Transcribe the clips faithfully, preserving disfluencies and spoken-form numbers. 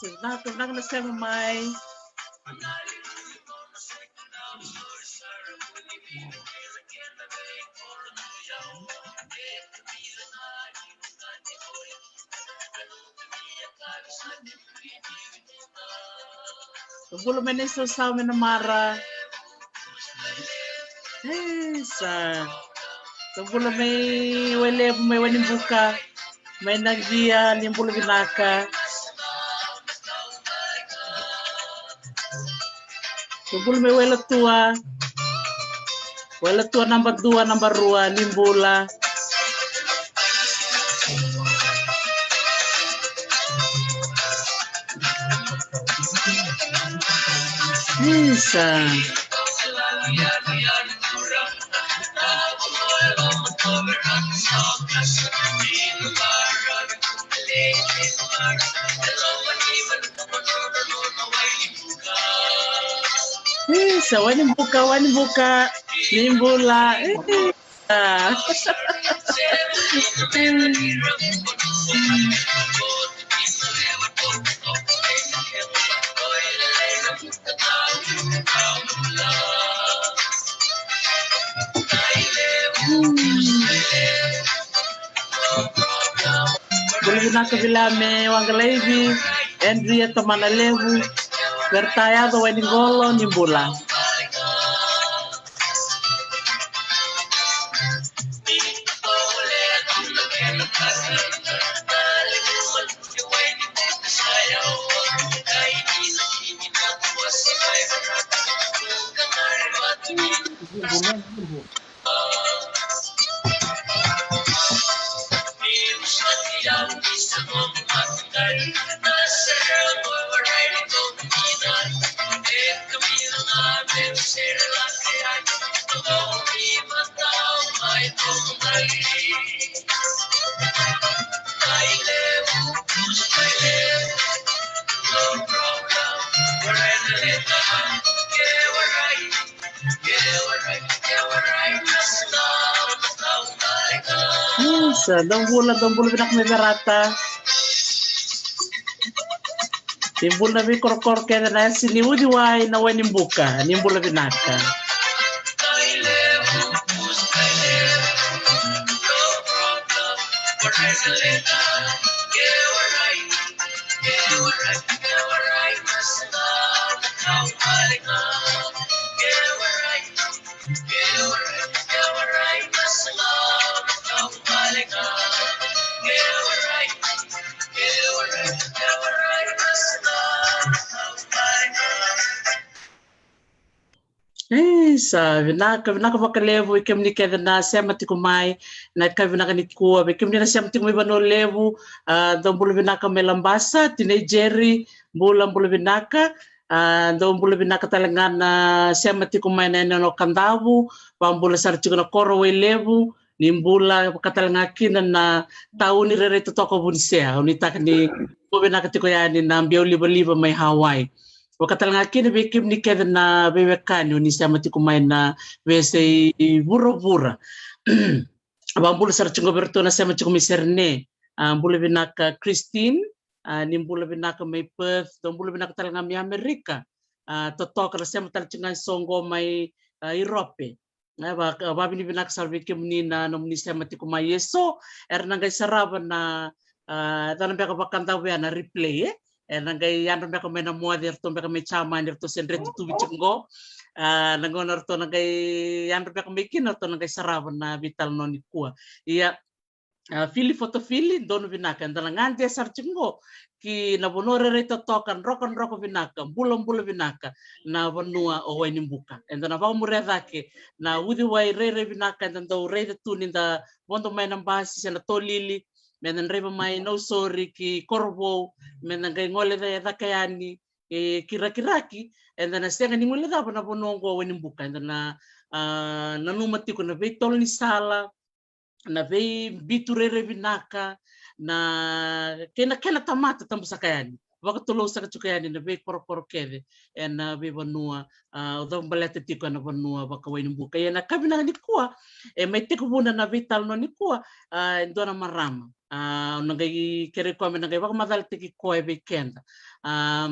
Vinaka, vinaka na sema mai. Bula mai na isau sa mai na mara. Isa. Bula mai Wailevu, mai Wainibuka, mai Naqia, ni bula vinaka. Bula mai Wailatua. Wailatua naba dua, naba rua, ni bula. Isa. Isa, Wainibuka, Wainibuka, ni bula. Isa. Bula vinaka Vilame Waqalaivi, Andrea Tamanalevu, Verta Yaco Wainiqolo, ni bula. Isa, dou bula, dou bula vinaka mai Verata. Ni bula na veikorokoro kece na yasi ni Uciwai, na Wainibuka, ni bula vinaka. Isa, vinaka, vinaka vakalevu i kemuni kece na sema tiko mai na ka vinaka nikua. Vei kemuni na sema tiko mai Vanua Levu, a, dou bula vinaka mai Labasa, tinai Jerry, bula, bula vinaka. A, dou bula vinaka tale ga na sema tiko mai na yanuyanu o Kadavu, vakabula sara tiko na koro Wailevu, ni bula vaka tale ga kina na tauni rairai totoka o Vunisea, o ni taka ni bula vinaka tiko yani na biau livaliva mai Hawaii. Vaka tale ga kina vei kemuni kece na veiwekani o ni sema tiko mai na veiyasai vuravura. Vakabula sara tiko vei iratou na sema tiko mai Serene. A, bula vinaka Christine, a, ni bula vinaka mai Perth, dou bula vinaka tale ga mai Amerika. A, totoka na sema tale tiko ga eso qo mai, a, Irope. E, va, vakavinavinaka sara vei kemuni na nomuni sema tiko mai. Eso era na qai sarava na, a, cava beka vakadavu ya na replay, e? Era na qai yadra beka mai na moce, eratou beka mai Jamani, eratou se dre tutuvi tiko qo. A, na gauna eratou na qai yadra beka mai kina, eratou na qai sarava na veitalanoa nikua. Ia, a, Fili Fotofili, donu vinaka, eda na gade sara tiko qo ki na vanua rairai totoka, drokadroka vinaka, bulabula vinaka na vanua o Wainibuka. Eda na vakamuria cake na uciwai rairai vinaka eda dau raica tu ni da vodo mai na basi se na tolili, me da draiva mai Nausori ki Korovou, me da qai gole ca-, cake yani, e, ki Rakiraki, eda na sega ni guilecava na vanua oqo o Wainibuka, eda na, a, nanuma tiko na veitolo ni sala, na veibitu rairai vinaka, na kena, kena tamata tabusaka yani. vakatulou saka tiko yani na veikorokoro kece ena veivanua, a, au cavubaleta tiko ena vanua vakawainibuka. Ia ena yakavi vinaka nikua, e mai tekivuna na veitalanoa nikua, a, e dua na marama. A, au na qai kerei koya me na qai vakamacalataki koya vei keda. A,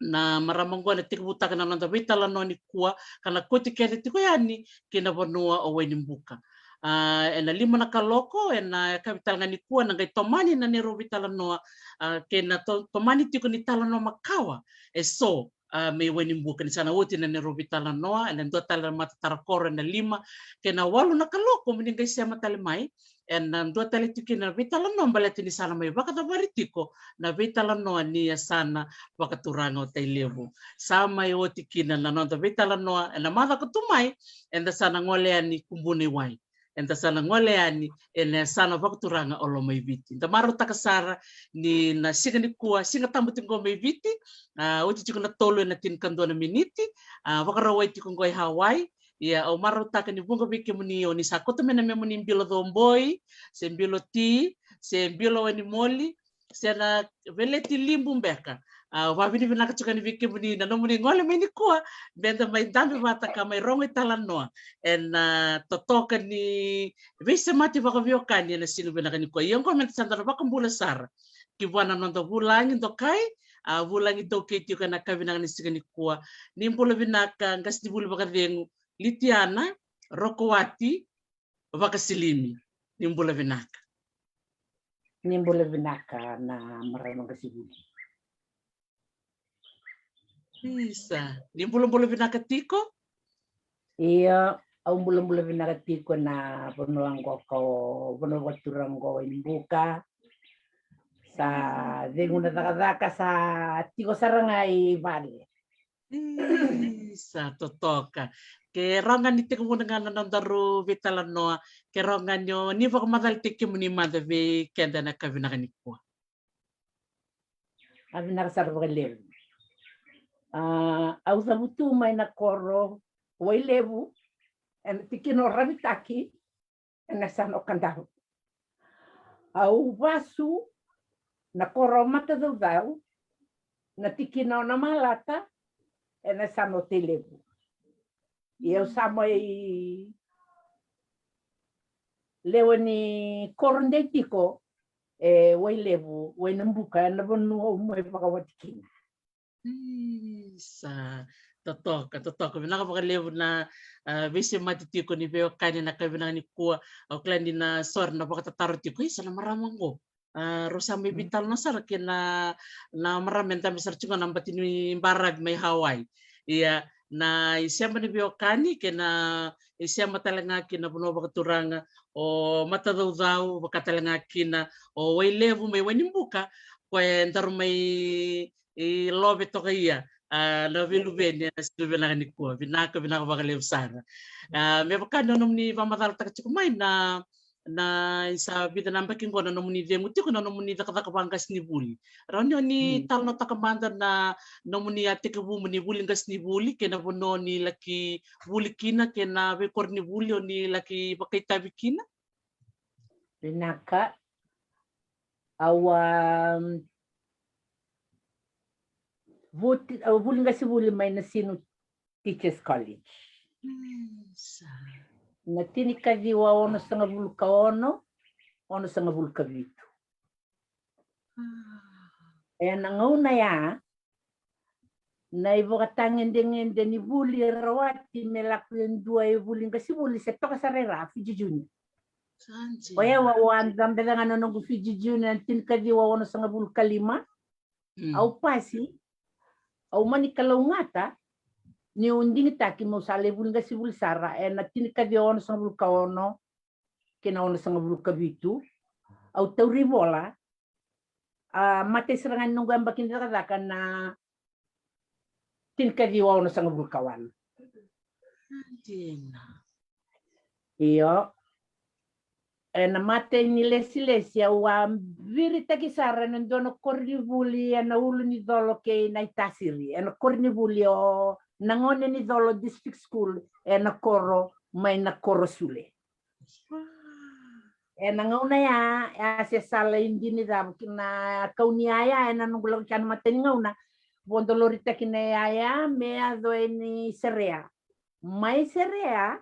na marama oqo ena tekivutaka na noda veitalanoa nikua, ka na kauti keda tiko yani ki na vanua o Wainibuka. A, ena lima na kaloko ena yakavi tale ga nikua na qai tomani na neirau veitalanoa, a, kei na to-, tomani tiko ni talanoa makawa eso, a, mai Wainibuka, ni sa na oti na neirau veitalanoa ena dua tale na matatarokoro ena lima kei na walu na kaloko mo ni qai sema tale mai ena dua tale tiko kina na veitalanoa baleta ni sa na mai vakacavari tiko na veitalanoa ni yasana vakaturaga o Tailevu. Sa mai oti kina na noda veitalanoa ena macawa ka tu mai, eda sa na gole yani Kubuna i Wai. Eda sa na gole yani ena yasana vakaturaga o Lomaiviti. Da marautaka sara ni na siga nikua, Siga Tabu tiko qo mai Viti, a, oti tiko na tolu ena tinikadua na miniti, a, Vakarauwai tiko qo i Hawaii. Ia au marautaka ni vuqa vei kemuni o ni sa kauta mai na memuni bilo coboi, se bilo ti, se bilo wainimoli, se na veleti libu beka. A, au vakavinavinaka tiko yani vei kemuni na nomuni gole mai nikua, meda mai dabe vata ka mai rogo italanoa ena, a, totoka ni veisemati vakaveiwekani ena siga vinaka nikua. Ia oqo meda sa da na vakabula sara ki vua na noda vulagi dokai, a, vulagi taukei tiko ena yakavi vinaka ni siga nikua. Ni bula vinaka qasenivuli vakacegu Litiana Rokowati Vakasilimi. Ni bula vinaka. Ni bula vinaka na marama qasenivuli. Isa, ni bulabula vinaka tiko? Ia, au bulabula vinaka tiko na vanua qo, ko vanua vakaturaga qo Wainibuka. Sa cegu na cakacaka, sa tiko sara ga i vale. Isa, totoka. Ke rawa ga ni tekivuna ga na nodaru veitalanoa, ke rawa ga ni o ni vakamacalataki kemuni mada vei keda ena yakavi vinaka nikua. A, vinaka sara vakalevu. A, au cavutu mai na koro Wailevu, ena tikina o Ravitaki, ena yasana o Kadavu. Au vasu na koro Matacaucau, na tikina o Namalata, ena yasana o Tailevu. Ia au sa mai lewe ni koro dei tiko e Wailevu, Wainibuka, ena vanua au mai vakawati kina. Isa, totoka, totoka. Vinaka vakalevu na, a, veisemati tiko ni veiwekani ena yakavi vinaka nikua. Au kila ni na so era na vakatataro tiko, isa, na marama qo, a, rau sa mai veitalanoa sara kei na, na marama e dabe sara tiko na bati ni baravi mai Hawaii. Ia, na isema ni veiwekani kei na isema tale ga kina vanua vakaturaga o Matacaucau, vaka tale ga kina o Wailevu mai Wainibuka, koya daru mai love toka ia, a, na veiluveni ena siga vinaka nikua. Vinaka, vinaka vakalevu sara. A, me vaka na nomuni vakamacalataka tiko mai na, na isa vica na yabaki qo na nomuni cegu tiko na nomuni cakacaka vaqasenivuli. Rawa ni o ni talanoataka mada na nomuni a tekivu mo ni vuli qasenivuli kei na vanua o ni laki vuli kina kei na veikoronivuli o ni laki vakaitavi kina? Vinaka. Au a, um, vuti, au vuli qasenivuli mai Nasinu Teachers College. Isa. Na tinikaciwa onosagavulu ka ono, onosagavulu ka vitu. A. Ena gauna ya, na ivakatagedegede ni vuli e rawati me lako e dua e vuli qasenivuli se toka sara e ra, Fiji Junior. Oya au a dabe ga na noqu Fiji Junior ena tinikaciwa onosagavulu ka lima. Au pasi, au mani kalougata niu digitaki meu sa lai vuli qasenivuli sara ena tinikaciwa onosagavulu ka ono kei na onosagavulu ka vitu. Au tauri vola, a, matai sara ga ni noqu yabaki ni cakacaka na tinikaciwa onosagavulu ka walu. Dina. Io. Ena matai ni lesilesi au a viritaki sara ena dua na koronivuli ena Ulunicola kei Naitasiri, ena koronivuli o Nagonenizolo District School, ena koro mai Nakorosule. Ena gauna ya, ya se sala i Dinicavu ki na kau ni yaya, ena noqu lako ki na mata ni gauna. Vodo loritaki na yaya me yaco e ni Serea. Mai Serea,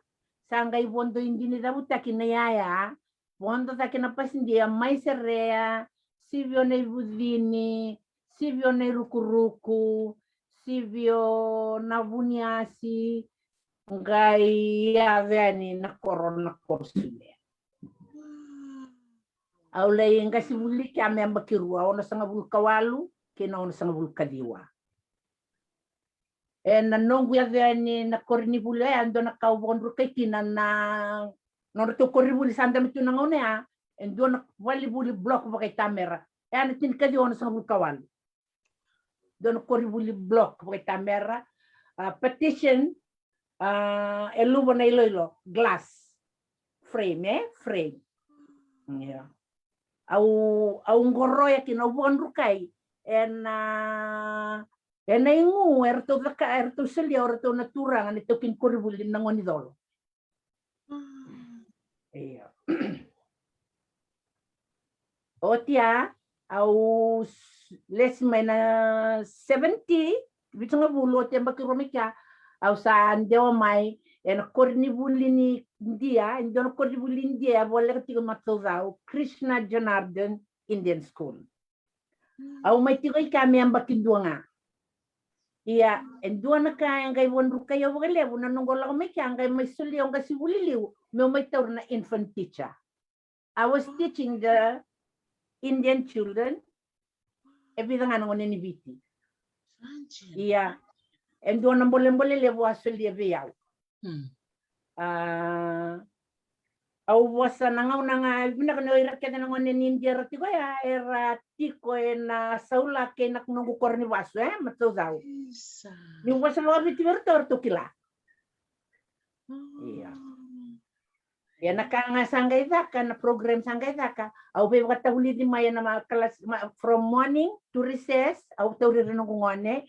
sa qai vodo i Dinicavutaki na yaya, vodo cake na pasidia mai Serea, sivio na ivucini, sivio na irukuruku, sivio na vuniasi, qai yaco yani na koro, na koro Sule. Au lai qasi vuli kea me yabaki rua, onosagavulu ka walu kei na onosagavulu ka ciwa. Ena noqu yaco yani na koronivuli oya, e dua na ka au vakadrukai kina na nodratou koronivuli sa dabe tu na gauna ya, e dua na valivuli block vakaitamera. E a na tinikaciwa onosagavulu ka walu. Dua na koronivuli block vakaitamera, a, partition, a, e luva na iloilo, glass frame, e frame. Ia. Au, au qoroya kina, au vakadrukai ena, ena igu eratou caka, eratou solia o ratou na turaga na itaukei ni koronivuli na gone ni colo. Ia. Oti ya, au s-, lesi mai na seventy, vitusagavulu, oti yabaki rua mai kea, au sa dewa mai ena koronivuli ni Idia, e dua na koronivuli Idia e voleka tiko mai Matacaucau, Krishna Janardan Indian School. Au mai tiko i kea me yabaki dua ga. Ia, e dua na ka e qai vakadrukai au vakalevu, na noqu lako mai kea, qai mai solia au qasi vuli liu meu mai taura na infant teacher. I was teaching the Indian children. E vica ga na gone ni Viti. Ia, e dua na bolebole levu a solia vei au. A, au vosa na gauna ga, vinaka ni o ira kece na gone ni Idia era tiko ya, era tiko ena Saula kei na noqu koro ni vasu, e Matacaucau. Niu vosa vakaviti vei iratou, eratou kila. Ia. Ia na ka ga sa qai caka, na program sa qai caka, au veivakatavulici mai ena ma-, kalasi, ma-, from morning to recess, au tauri ira noqu gone.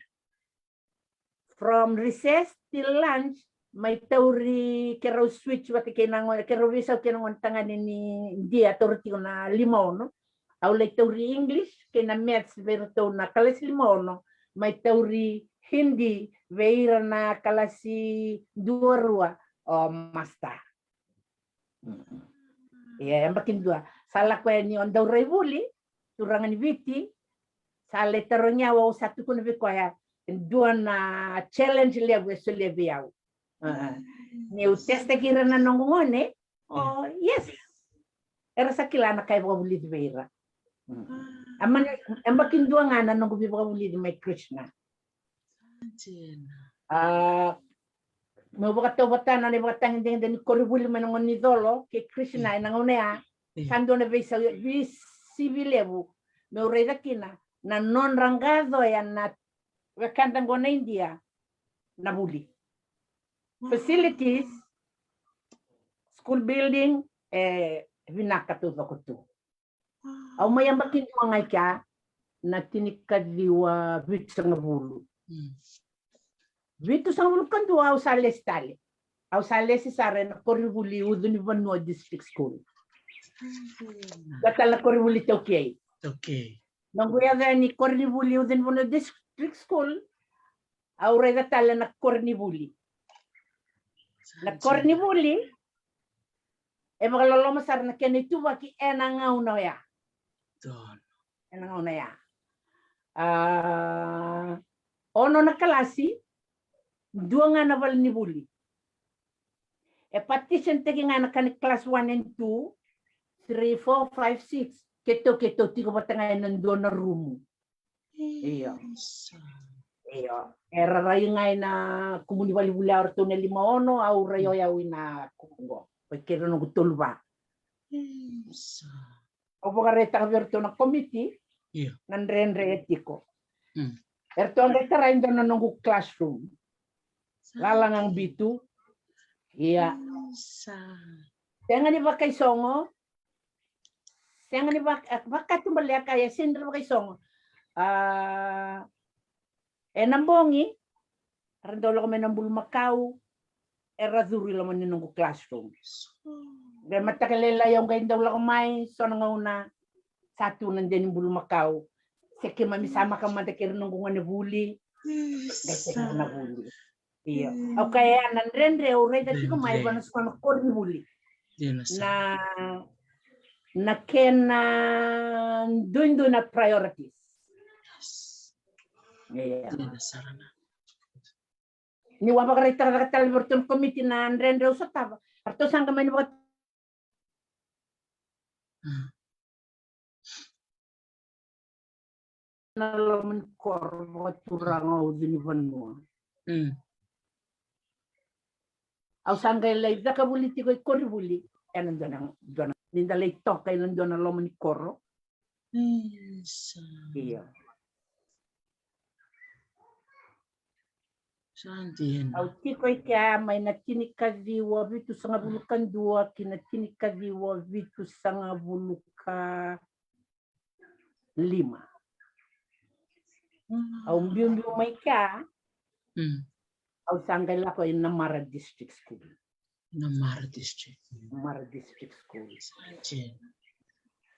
From recess till lunch, mai tauri, keirau switch vata kei na gone, keirau veisau kei na gone tagane ni Idia, taura tiko na lima ono. Au lai tauri English kei na maths vei iratou na kalasi lima ono, mai tauri Hindi vei ira na kalasi dua, rua, o master. Ia, yabaki dua. Sa lako yani o Dauraivuli, turaga ni Viti, sa lai tarogi au, au sa tukuna vei koya, e dua na challenge levu e solia vei au. A, niu testaki ira na noqu gone, o, yes. Era sa kila na ka e vakavulici vei ira. A, mani, yabaki dua ga na noqu veivakavulici mai Krishna. A, meu vakatauvatana na ivakatagedegede ni koronivuli mai na gone ni colo kei Krishna ena gauna ya. Sa dua na veisa-, veisivi levu meu raica kina na nodra qacoya na wekada qo na Idia na vuli. Facilities, school building, e vinaka taucoko tu. Au mai yabaki dua ga i kea na tinikaciwa vitusagavulu. Vitusagavulu ka dua au sa lesi tale. Au sa lesi sara ena koronivuli Ucu ni Vanua District School. Dua tale na koronivuli taukei. Noqu yaco yani koronivuli Ucu ni Vanua District School, au raica tale na koronivuli. Na koronivuli e vakaloloma sara na kena ituvaki ena gauna oya. Ena gauna oya. A, ono na kalasi, dua ga na valenivuli. E partition taki ga na ka ni class one and two, three, four, five, six. Keitou, keitou tiko vata ga ena dua na rumu. Io. Io. Era rai ga ina kumu ni valivuli o ratou na lima ono, au rai o yau ina kumu qo. Oi kei ira noqu tolu va. Au vakaraitaka vei iratou na komiti na dredre e tiko. Eratou a qai tara e dua na noqu classroom. Lala ga bitu. Ia. Sega ni vakaisogo. Sega ni vaka, vakatubaleka, ia sega ni vakaisogo. A, ena bogi, era dau lako mai na bulumakau, era curu i loma ni noqu classroom. Qai mataka lailai au qai dau lako mai, so na gauna sa tu na de ni bulumakau. Se keimami sa maka mada kei ira noqu gone vuli. Qai sega na vuli. Io. Au kaya na dredre au raica tiko mai vana sikoa na koronivuli. Na na kena duidui na priorities. Io. Ni wa vakaraitaka cakacaka tale vei ratou na komiti na dredre au sotava. Ratou sa qai mai ni vaka na loma ni koro vakaturaga o Ucu ni Vanua. Au sa qai lai caka vuli tiko i koronivuli ena dua na, dua na, ni da lai toka ena dua na loma ni koro. Io. Au tiko i kea mai na tinikaciwa vitusagavulu ka dua ki na tinikaciwa vitusagavulu ka lima. Au biubiu mai kea. Au sa qai lako i Namara District School. Namara District. Namara District School.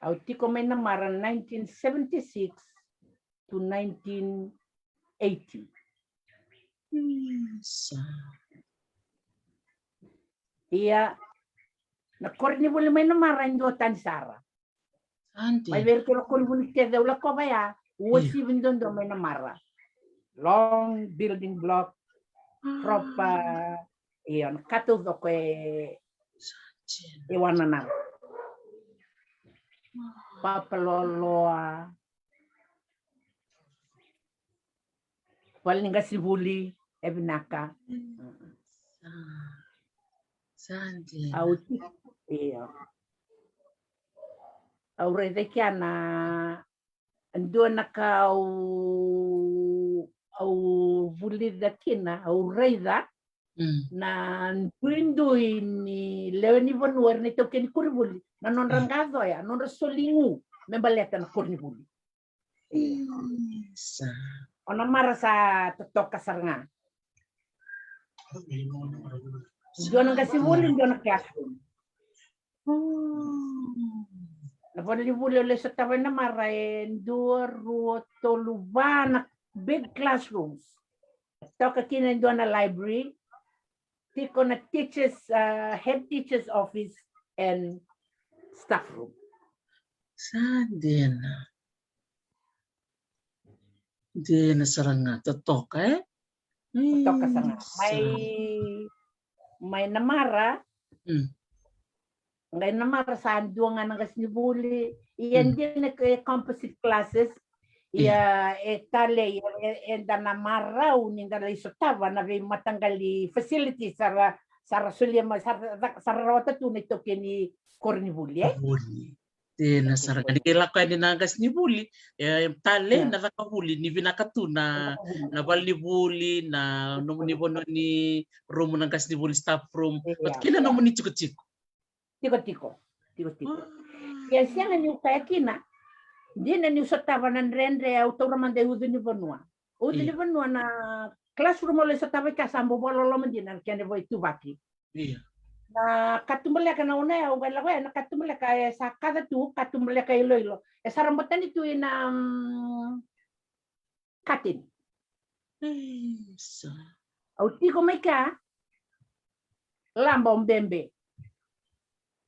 Au tiko mai Namara nineteen seventy-six to nineteen eighty. Ia na koronivuli mai Namara e dua tani sara. Mai vei iratou na koronivuli kece au lakova ya, uasivi duadua mai Namara. Long building block, proper. Io, na ka taucoko e, e wanana. Papaloloa. Vale ni qasenivuli e vinaka. Au ti, io. Au raica kina dua na ka au, au vulica kina, au raica na duidui ni lewe ni vanua era na itaukei ni koronivuli, na nodra qacoya, nodra soligu me baleta na koronivuli. O Namara sa totoka sara ga. Dua na qasenivuli, dua na classroom. Na vale ni vuli au lai sotava i Namara e dua, rua, tolu, va na big classrooms. Toka kina e dua na library, tiko na teachers, head teachers office and staff room. Sa dina. Dina sara ga, totoka e? Totoka sara ga. Mai, mai Namara. Qai Namara sa dua ga na qasenivuli. Ia dina e composite classes. Ia e talei, eda na marau ni da lai sotava na veimataqali facility sa ra, sa ra solia mai, sa ra rawata tu na itaukei ni koronivuli e? Dina sara ga ni qai lako yani na qasenivuli, e tale na cakavuli ni vinaka tu na, na valenivuli, na nomuni vanua ni rumu na qasenivuli, staff room, kei na nomuni tikotiko. Tikotiko, tikotiko. Ia sega niu kaya kina, dina niu sotava na dredre au taura mada e Ucu ni Vanua. Ucu ni Vanua na classroom au lai sotava i kea sa bau vakaloloma dina na kena voituvaki. Na katubaleka na gauna ya au qai lako ya, na katubaleka e sa kaca tu, katubaleka iloilo. E sa rabotani tu ina kateni. Au tiko mai kea, laba o bebe.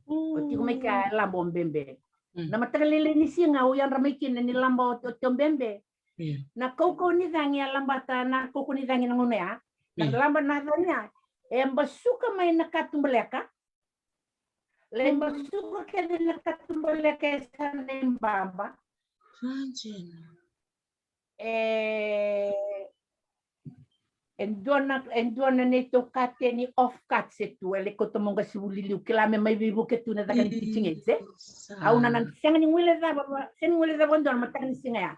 Au tiko mai kea, laba o bebe. Na mataka lailai ni siga au yadra mai kina ni laba o, o bebe. Na kaukauwa ni cagi a labata, na kaukauwa ni cagi na gauna ya. Na laba na cagi ya e basuka mai na katubaleka. Lai basuka kece na katubaleka e sa na ibaba. E, e dua na, e dua na neitou kateni off cuts e tu, e lai kauta mai qasenivuli liu, kila me mai veivuke tu na caka ni teaching aids e. Au na, na sega ni guilecava, sega ni guilecava dua na mataka ni siga ya.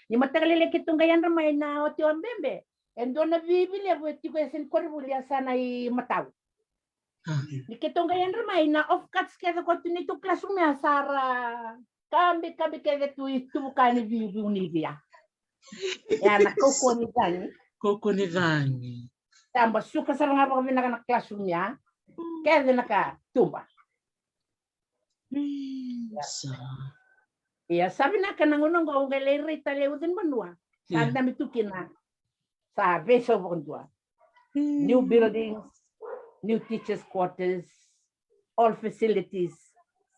Ni mataka lailai keitou qai yadra mai na oti o bebe. E dua na vivi levu e tiko e yasa ni koronivuli, yasana i Matau. Ni keitou qai yadra mai na off cuts kece ko tu neitou classroom ya sa ra kabi, kabi kece tu i tuvuka ni vivi ni via. Ya na kaukauwa ni cagi. Kaukauwa ni cagi. Sa basuka sara ga vakavinaka na classroom ya. Kece na katuba. Isa. Ia, sa vinaka na gauna oqo au qai lai rai tale e uca ni vanua. Sa dabe tu kina. Sa veisau vakadua. New buildings, new teachers quarters, all facilities.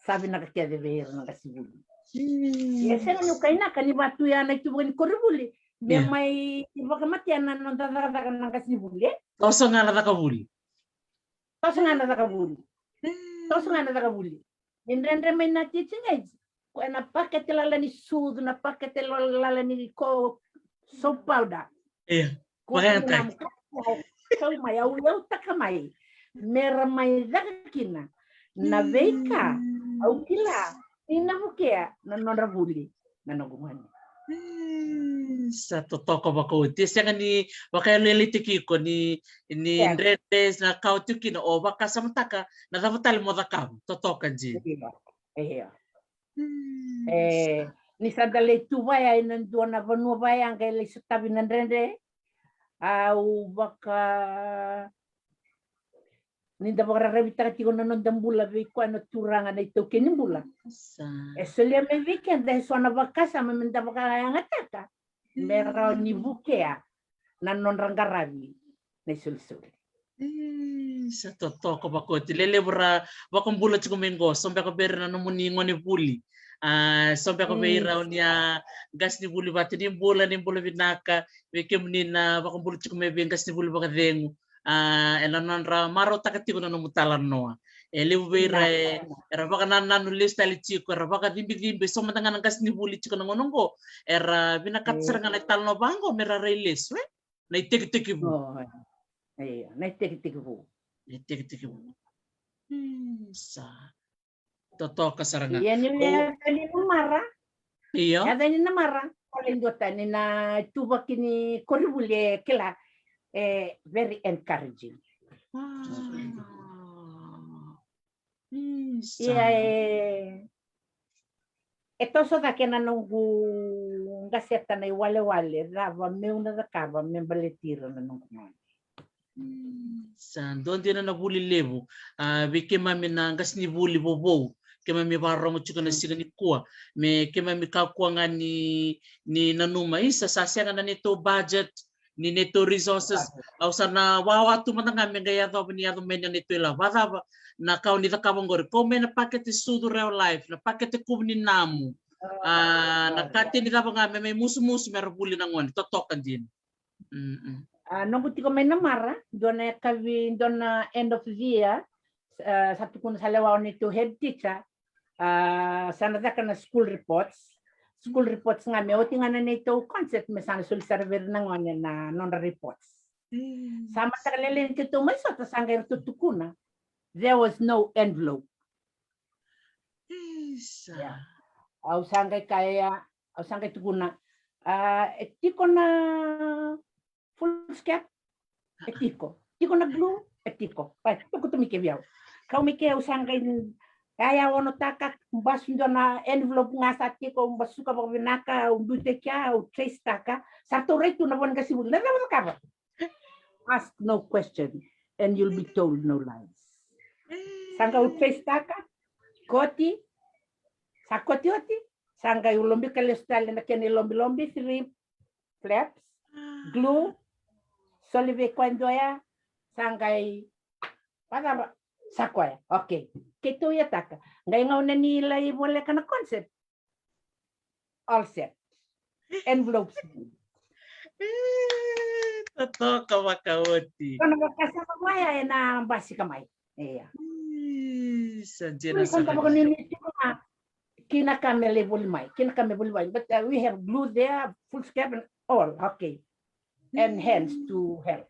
Sa vinaka kece vei ira na qasenivuli. Ia sega niu kainaka ni vatu ya na ituvuka ni koronivuli me mai vakamatea na noda cakacaka na qasenivuli, e? Toso ga na cakavuli. Toso ga na cakavuli. Toso ga na cakavuli. Ni dredre mai na teaching aids, ko e na pakete lala ni sucu, na pakete lala ni ko soap powder. Ia. Ko e na kau mai au, au taka mai me ra mai caka kina na veika au kila ni na vukea na nodra vuli na noqu gone. Sa totoka vakaoti. E sega ni vakayaloyalotaki iko ni, ni dredre na ka o tiko kina, o vakasamataka na cava tale mo cakava. Totoka dina. Io. E, ni sa da lai tu vaya ena dua na vanua vaya qai lai sotavi na dredre. Au vaka ni da vakararavitaka tiko na noda bula vei koya na Turaga na itaukei ni bula. E solia mai vei keda e so na vakasama me da vakayagataka me rawa ni vukea na nodra qaravi na isolisoli. Sa totoka vakaoti. Lelevu ra vakabula tiko mai qo, so beka vei ira na nomuni gone vuli. A, so beka vei ira oni a qasenivuli vata ni bula, ni bula vinaka vei kemuni na vakabula tiko mai vei qasenivuli vakacegu. A, ena nodra marautaka tiko na nomu talanoa. E levu vei ira era vakanananu lesu tale tiko, era vakacibicibi, so mada ga na qasenivuli tiko na gauna oqo era vinakata sara ga na italanoa vaqo me ra rai lesu, e? Na itekitekivu. Io, na itekitekivu. Na itekitekivu. Sa totoka sara ga. Ia ni yaca ni na mara. Io. Yaca ni na mara. Kole dua tani na ituvaki ni koronivuli e kila, e very encouraging. Ia e, e toso cake na noqu qaseta na iwalewale cava meu na cakava me baleti ira na noqu gone. Sa dua dina na vuli levu, a, vei keimami na qasenivuli vovou, keimami vakarorogo tiko na siga nikua, me keimami kakua ga ni, ni nanuma, isa, sa sega na neitou budget, ni neitou resources. Au sa na wawa tu mada ga me qai yacova ni yaco mai na neitou ilavo. Vacava na ka o ni cakava oqori? Kau mai na pakete sucu Real Life, na pakete kuvu ni namu. A, na kateni cava ga me mai musumusu me ra vuli na gone. Totoka dina. A, noqu tiko mai na mara, dua na yakavi, dua na end of the year, a, sa tukuna sa lewa o neitou head teacher, a, sa na caka na school reports. School reports ga me oti ga na neitou concert me sa na soli sara vei ira na gone na nodra reports. Sa mataka lele ni keitou mai sota sa qai ratou tukuna, there was no envelope. Isa. Au sa qai kaya, au sa qai tukuna, a, e tiko na foolscap? E tiko. Tiko na glue? E tiko. Pai, tukutu mai ke vei au. Kau mai ke au sa qai, ia, ia, onotaka, basu dua na envelope ga sa tiko, au basuka vakavinaka, au biuta e kea, au trace taka. Sa ratou rai tu na vo ni qasenivuli. Na cava cakava? Ask no question and you'll be told no lies. Sa qai au trace taka, koti, sa koti oti, sa qai au lobika lesu tale na kena ilobilobi, three flaps, glue, soli vei koya dua ya, sa qai, vacava, sa koya. Okay. Keitou yataka. Qai gauna ni lai voleka na concert. All set. Envelopes. E, totoka vakaoti. Kona vakasama vaya ena basika mai. Ia. Ii, sa dina sara. Kina ka me lai voli mai, kina ka me voli mai. But, uh, we have glue there, foolscap and all. Okay. And hands to help.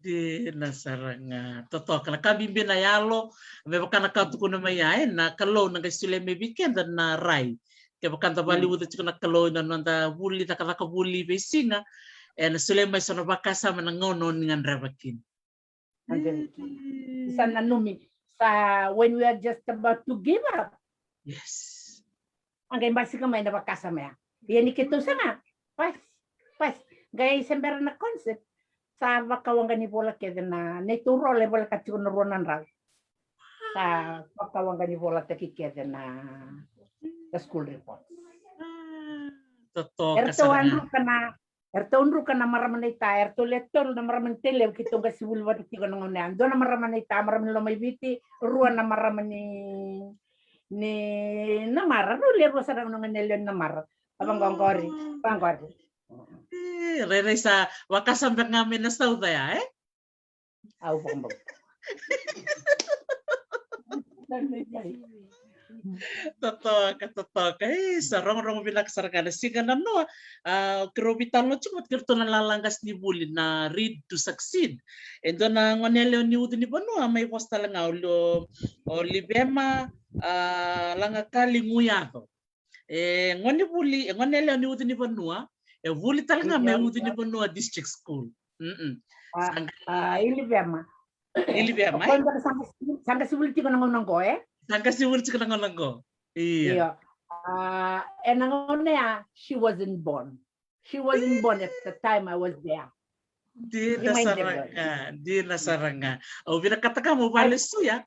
Dina sara ga. Totoka na ka bibi na yalo, me vaka na ka tukuna mai ya, e, na Kalou na qai solia mai vei keda na rai. Kevaka da valiuca tiko na Kalou ena noda vuli, cakacaka vuli veisiga, ena solia mai so na vakasama na gauna o ni gadreva kina. Sa nanumi, sa when we are just about to give up. Yes. A qai basika mai na vakasama ya. Ia ni keitou saga, pas, pas. Qai se bera na concert, sa vakawaqa ni vola kece na neitou rola e voleka tiko na rua na drau. ka vakawaqa ni volataki kece na, na school report. Totoka sara ga. Eratou druka na marama na ita, eratou le tolu na marama ni Tailevu keitou qasivuli vata tiko na gauna ya. Dua na marama na ita, marama ni Lomaiviti, rua na marama ni, ni Namara, rau le rua sara na gauna ya lewe ni Namara. Vaqori, vaqori. Rairai sa vakasabeka ga mai na sauca ya, e? Au vakabau. Totoka, totoka. E, sa rogorogo vinaka sara ga na siga na noa. A, keirau veitalanoa tiko vata kei ratou na lala qasenivuli na Read to Succeed. E dua na gone yalewa ni ucu ni vanua mai vosa tale ga o Livema, a, Lagakali Guyaco. E gone vuli, e gone yalewa ni ucu ni vanua, e vuli tale ga mai ucu ni vanua district school. A, Ilivema. Ilivema. Sa qasivuli tiko na gauna qo, e? Sa qasivuli tiko na gauna qo. Io. A, ena gauna ya, she wasn't born. She wasn't born at the time I was there. Dina sara ga, dina sara ga. Au vinakata ga mo valesuya.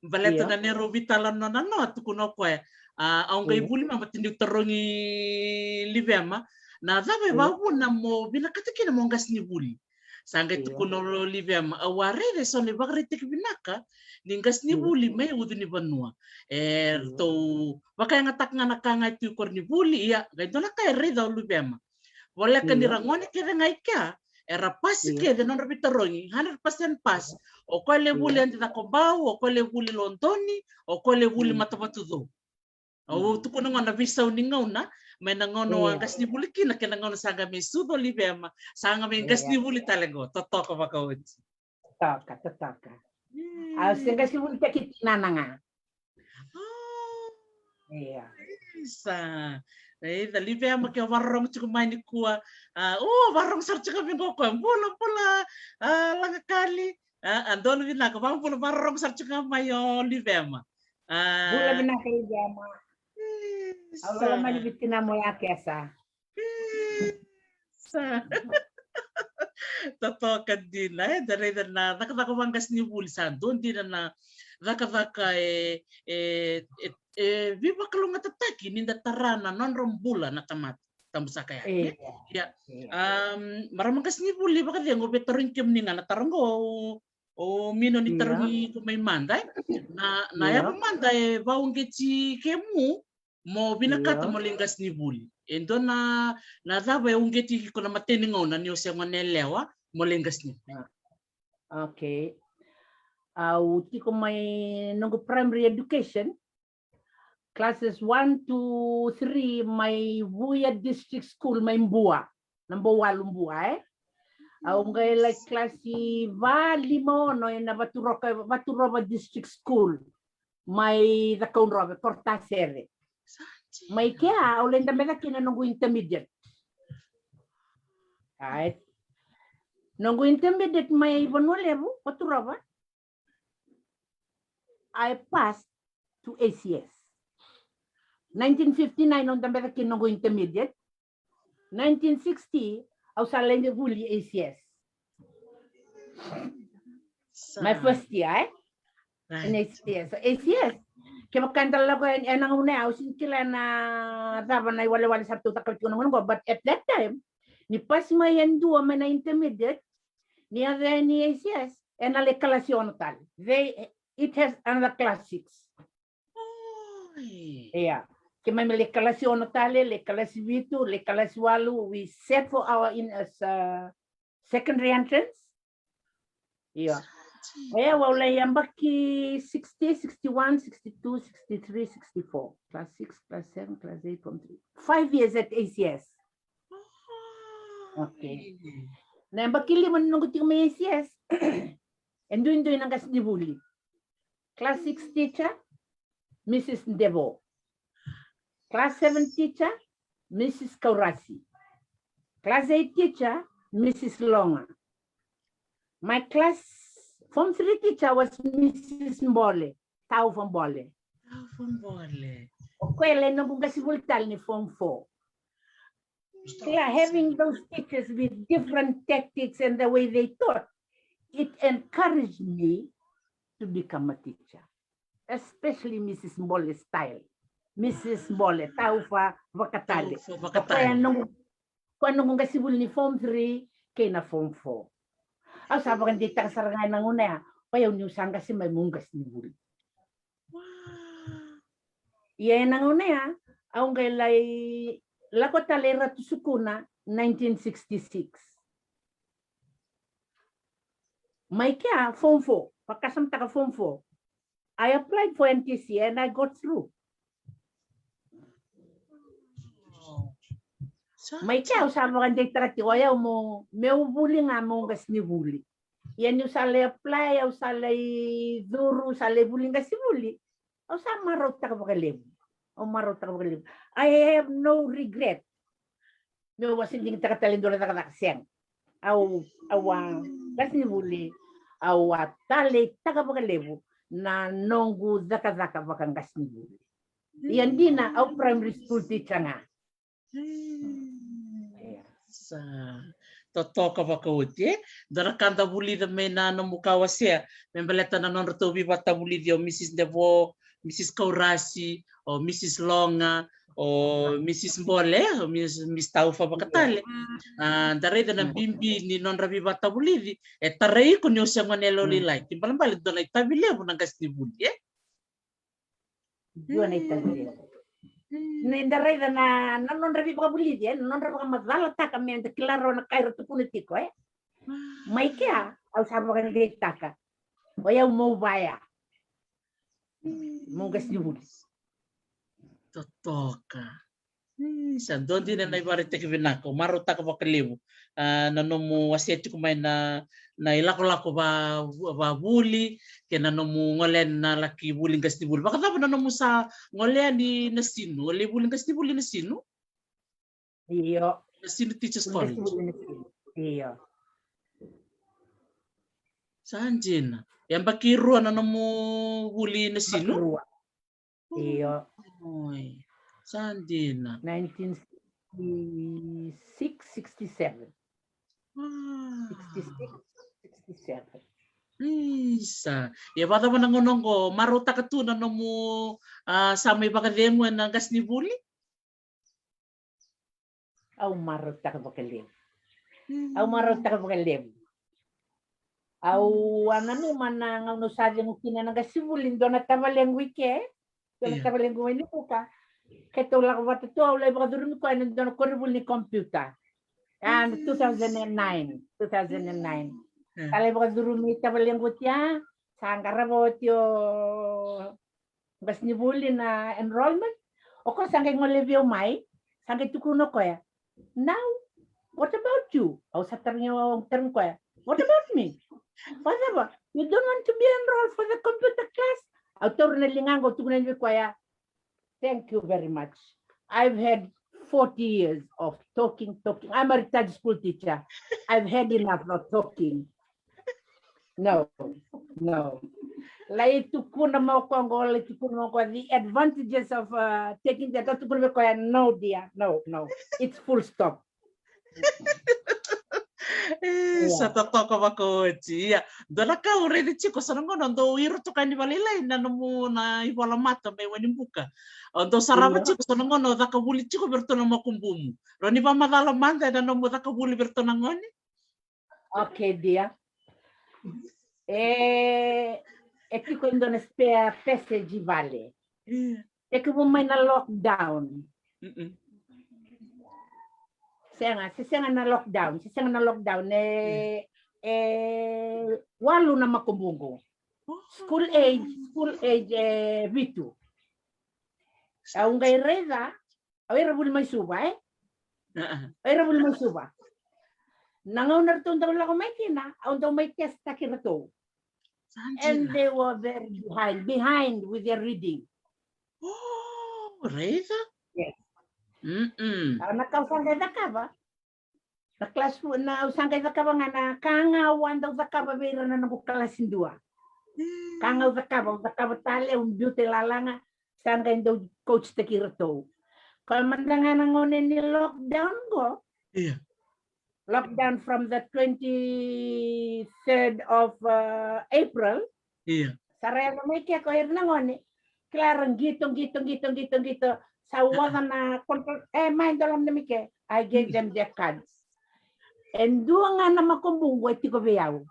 Baleta na neirau veitalanoa na noa, tukuna o koya, a, au qai vuli mai vata niu tarogi Livema na cava e vakavuna mo vinakata kina mo qasenivuli. Sa qai tukuna o Livema, au a raica eso na ivakaraitaki vinaka ni qasenivuli mai ucu ni vanua. Eratou vakayagataka ga na ka ga e tu i koronivuli, ia qai dua na ka e raica o Livema. Voleka ni ra gone kece ga i kea era pasi kece nodra veitarogi, hundred percent pass. O koya le vuli Adi Cakobau, o koya le vuli Lodoni, o koya le vuli Matavatucou. Au tukuna gona na veisau ni gauna, mai na gauna au a qasenivuli kina kei na gauna sa qai mai sucu o Livema, sa qai mai qasenivuli tale qo. Totoka vakaoti. Totoka, totoka. Au se qasenivulitaki tinana ga. Ia. Isa. Isa, Livema, ke o vakarorogo tiko mai nikua. A, o vakarorogo sara tiko mai qo o koya. Bula, bula, a, Lagakali. A, a, donu vinaka, vakabula, vakarorogo sara tiko mai o Livema. A. Bula vinaka Livema. Au lala mai na vitina mo ya kesa. Sa. Totoka dina, e, da raica na cakacaka vaqasenivuli, sa dua dina na cakacaka e, e, e, e veivakalougatataki ni da tara na nodra bula na tamata, tabu saka ya, e? Ia. Marama qasenivuli, vakacegu, au via tarogi kemuni ga na taro qo, o Mino, ni tarogi iko mai mada, e? Na, na yava mada e vakauqeti kemu mo vinakata mo lai qasenivuli? E dua na, na cava e uqeti iko na imatai ni gauna ni o se gone yalewa mo lai qasenivuli? Okay. Au tiko mai noqu primary education, classes one to three mai Vuya District School mai Bua, na Bouwalu, Bua, e? Au qai lai kalasi va, lima, ono ena Vaturoka, Vaturova District School mai Cakaudrove, Korotasere. Mai kea au lai dabeca kina noqu intermediate. Right. Noqu intermediate mai Vanua Levu, Vaturova, I passed to A C S. Nineteen fifty-nine au dabeca kina noqu intermediate. Nineteen sixty au sa lai vuli A C S. My first year, e? In A C S. A C S. Kevaka eda lako ena gauna ya, au sega ni kila na cava na iwalewale sa ratou cakava tiko na gauna qo, but at that time, ni pasi mai e dua mai na intermediate, ni yaco yani A C S, ena lai kalasi ono tale. They, it has another class six. Ia. Keimami lai kalasi ono tale, lai kalasi vitu, lai kalasi walu, we sat for our in as a secondary entrance. Ia. Ia, au lai yabaki sixty, sixty-one, sixty-two, sixty-three, sixty-four. Class six, class seven, class eight, form three. Five years at A C S. Okay. Na yabaki lima ni noqu tiko mai A C S, e duidui na qasenivuli. Class six teacher, Missus Devo. Class seven teacher, Missus Kaurasi. Class eight teacher, Missus Longa. My class form three teacher was Missus Bole, Tau from Bole. Tau from Bole. O koya e noqu qasenivuli tale ni form four. Kila, having those teachers with different tactics and the way they taught, it encouraged me to become a teacher. especially Mrs Bole style. Mrs Bole, Taufa Vakatale. Taufa Vakatale. Koya noqu, koya noqu qasenivuli ni form three kei na form four. Au sa vakadeitaka sara ga ena gauna ya, o yau niu sa qase mai meu qasenivuli. Ia ena gauna ya au qai lai lako tale i Ratu Sukuna nineteen sixty-six. Mai kea form four, vakasamataka form four. I applied for N T C and I got through. Mai kea au sa vakadeitaka tiko o yau meu, meu vuli ga meu qasenivuli. Ia niu sa lai apply, au sa lai curu, sa lai vuli qasenivuli, au sa marautaka vakalevu. Au marautaka vakalevu. I have no regret. Meu vakasadigitaka tale e dua na cakacaka, sega. Au, au a qasenivuli, au a taleitaka vakalevu na noqu cakacaka vakaqasenivuli. Ia dina au primary school teacher ga. Sa totoka vakaoti, e? Dua na ka da vulica mai na nomu ka wasea me baleta na nodratou veivakatavulici o Mrs Devo, Mrs Kaurasi, o Mrs Loga, o Mrs Bole, o Mrs, Mrs Taufa Vakatale. A, da raica na bibi ni nodra veivakatavulici e tarai iko ni o se gone yalewa lailai. Kena ibalebale dua na itavi levu na qasenivuli, e? Dua na itavi levu. Ni da raica na, na nodra veivakavulici, e, na nodra vakamacalataka me da kila rawa na ka era tukuna tiko, e. Mai kea au sa vakadeitaka o yau meu vaya, meu qasenivuli. Totoka. Sa dua dina na ivakaraitaki vinaka, au marautaka vakalevu. A, na nomu wasea tiko mai na, na ilakolako va, vavuli kei na nomu gole yani na laki vuli qasenivuli. Vakacava na nomu sa gole yani Nasinu? O lai vuli qasenivuli Nasinu? Io. Nasinu Teachers College. Io. Sa dina. Yabaki rua na nomu vuli Nasinu? Rua. Io. Oi. Sa dina. Nineteen sixty-six, sixty-seven. Sixty-six, sixty-seven. Isa. Ia vakacava na gauna oqo, marautaka tu na nomu, a, sa mai vakacegu ena qasenivuli? Au marautaka vakalevu. Au marautaka vakalevu. Au a nanuma na gauna au sa cegu kina na qasenivuli, dua na tavalequ i ke, dua na tavalequ mai Nivuka. Keitou lako vata tu, au lai vakacurumi koya ena dua na koronivuli ni computer. And two thousand and nine, two thousand and nine. Sa lai vakacurumi tavalequ oti ya, sa qarava oti o qasenivuli na enrollment. O koya sa qai gole vei au mai, sa qai tukuna o koya, "Now, what about you?" Au sa tarogi, au tarogi koya, "What about me? Vakacava? You don't want to be enrolled for the computer class?" Au taura na ligaqu, au tukuna vei koya, "Thank you very much. I've had forty years of talking, talking. I'm a retired school teacher. I've had enough of talking." No, no. Lai tukuna mai o koya qo, lai tukuna mai o koya the advantages of, uh, taking that. Au tukuna vei koya, "No, dear, no, no. It's full stop." E, sa totoka vakaoti. Ia, dua na ka au raica tiko, so na gauna o dau iro toka yani vakalailai na nomu na ivola mata mai Wainibuka. O dau sarava tiko, so na gauna o caka vuli tiko vei iratou na makubumu. Rawa ni vakamacala mada ena nomu caka vuli vei iratou na gone? Okay, dear. E, e tiko e dua na spare passage i vale. Tekivu mai na lockdown. Sega, se sega na lockdown, se sega na lockdown. E, e walu na makubuqu. School age, school age e vitu. Au qai raica, au ira vuli mai Suva, e? Au ira vuli mai Suva. Na gauna ratou dau lako mai kina, au dau mai test-taki ratou. And they were very behind, behind with their reading. Oh, raica. Yes. Mm-mm. Au na ka au sa qai cakava. Na class four, na au sa qai cakava ga na ka ga au a dau cakava vei ira na noqu kalasi dua. Ka ga au cakava, au cakava tale, au biuta i lalaga, sa qai dau coach-taki iratou. Koya mada ga na gauna ni lockdown qo. Lockdown from the twenty-third of, uh, April. Sa ra yaco mai ke ko ira na gone. Kila ra qito, qito, qito, qito, qito. Sa oca na control. E, mai dou lako mai ke. I gave them their cards. E dua ga na makubuqu e tiko vei au.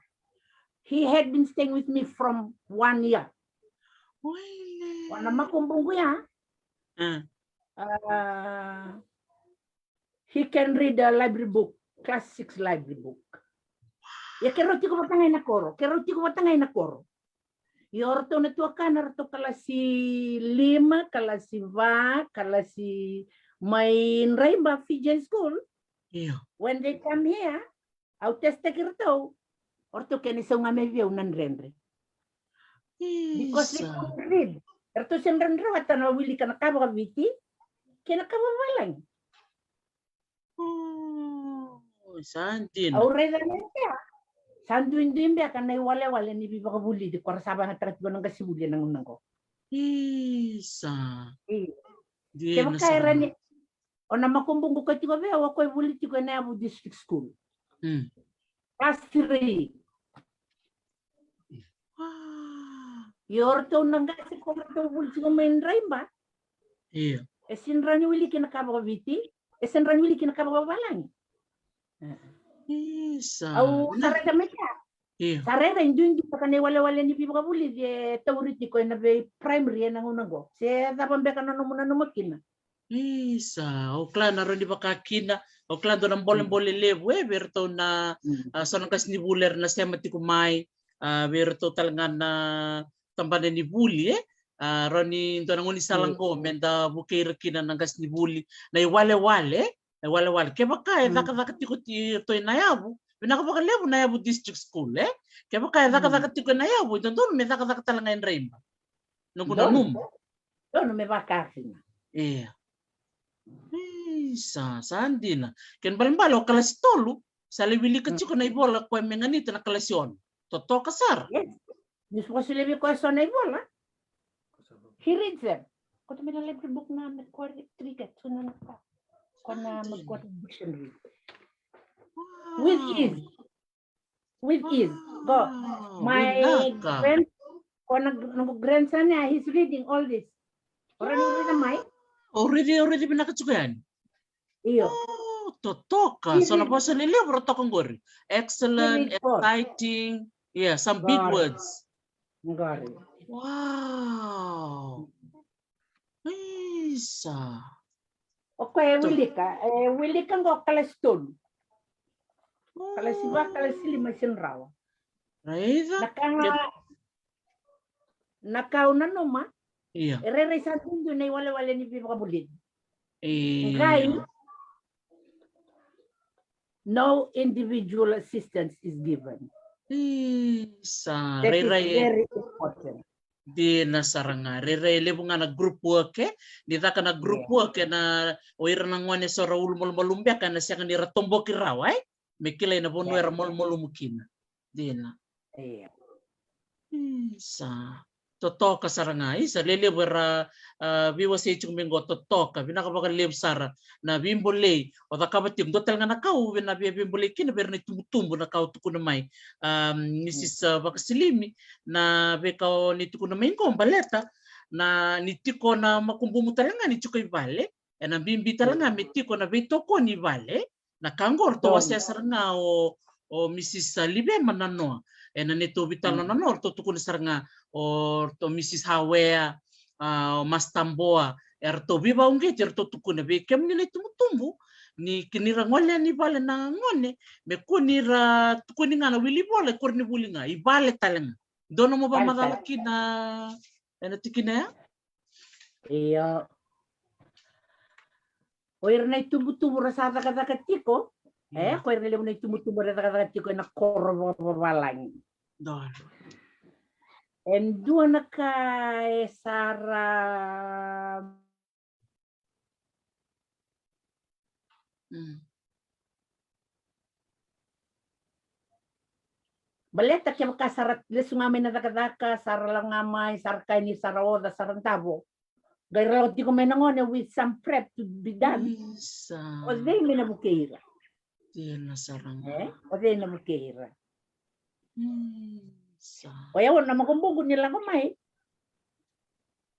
He had been staying with me from one year. Oile. O na makubuqu ya. Ah, he can read a library book, class six library book. Ia keirau tiko vata ga ina koro, keirau tiko vata ga ina koro. Ia o ratou na tuakana, ratou kalasi lima, kalasi va, kalasi mai Draiba Fijian School. Io. When they come here, au testaki ratou. O ratou kena isau ga mai vei au na dredre. Because they couldn't read. Ratou se dredre vata na wilika na ka vakaviti kei na ka vavalagi. Sa dina. Au raica na kea. Sa duidui beka na iwalewale ni veivakavulici ko ra sa vagataka tiko na qasenivuli ena gauna qo. Isa. Kevaka era ni, o na makubuqu ka tiko vei au, o koya e vuli tiko ena yavu district school. Class three. Io, o ratou na qase ko ratou vuli tiko mai Draiba. Io. E sega ni wiliki na ka vakaviti, e sega ni wiliki na ka vakavalagi. Isa. Au sa raica mai kea. Io. Sa raica e duidui beka na iwalewale ni veivakavulici e tauri tiko ena vei primary ena gauna qo. Se cava beka na nomu nanuma kina. Isa, o kila na rawa ni vaka kina, o kila dua na bolebole levu e vei ratou na, a, so na qasenivuli era na sema tiko mai, a, vei ratou tale ga na tabana ni vuli e, a, rawa ni dua na gaunisala qo me da vukei ira kina na qasenivuli, na iwalewale, na iwalewale. Kevaka e cakacaka tiko ti ratou ena yavu, vinaka vakalevu na yavu district school e. Kevaka e cakacaka tiko ena yavu, e dodonu me cakacaka tale ga e Draiba. Noqu nanuma. Donu me vaka kina. Ia. Isa, sa dina. Kena ibalebale o kalasi tolu sa lai wilika tiko na ivola koya me ganita na kalasi ono. Totoka sara. Yes. Ni sa vakasolia vei koya so na ivola. He reads them. Koto mai na library book na Macquarie Trichet, so na ka. Ko na Macquarie Dictionary. With ease. With ease. Go. My grand, ko na, noqu grandson ya, he's reading all this. Already, already mai. Already, already vinaka tiko yani. Io. Oh, totoka. So na vosa lelevu ra toka qori. Excellent, exciting. Yeah, some big words. Qori. Wow. Isa. O koya e wilika, e wilika qo kalasi tolu. Kalasi va, kalasi lima e sega ni rawa. Raica. Na ka ga, na ka au nanuma. Ia. E rairai sa duidui na iwalewale ni veivakavulici. Qai, no individual assistance is given. Isa, rairai. That is very important. Dina sara ga, rairai e levu ga na group work e. Ni caka na group work e na, o ira na gone so ra ulumalumalumu beka ena sega ni ra toboki rawa e. Me kilai na vanua era malumalumu kina. Dina. Io. Isa. Totoka sara ga. Isa, lelevu era, a, veiwasei tiko mai qo, totoka. Vinaka vakalevu sara na veibolei o cakava tiko. Dua tale ga na ka au via na via veibolei kina vei ira na itubutubu na ka au tukuna mai. A, Mrs, a, Vakasilimi, na veika o ni tukuna mai qo baleta na ni tiko na makubumu tale ga ni tiko i vale. Ena bibi tale ga me tiko na veitokoni i vale. Na ka qo ratou wasea sara ga o, o Mrs Livema na noa. Ena neitou veitalanoa na noa ratou tukuna sara ga o, o Mrs Hawea, a, o Master Boa, eratou veivauqeti, eratou tukuna vei kemuni na itubutubu, ni ki ni ra gole yani i vale na gone, me kua ni ra tukuni ga na wili vola e koronivuli ga, i vale tale ga. Dua nomu vakamacala kina ena tikina ya? Io. O ira na itubutubu ra sa cakacaka tiko, e, ko ira na levu na itubutubu ra cakacaka tiko ena koro vakavavalagi. Donu. E dua na ka e sa ra Baleta kevaka sa ra lesu ga mai na cakacaka, sa ra lako ga mai, sa ra kaya ni sa ra oca, sa ra davo. Qai ra lako tiko mai na gone with some prep to be done. Isa. O cei me na vukei ira? Dina sara ga. E? O cei na vukei ira? Mm. O yau na makubuqu ni lako mai.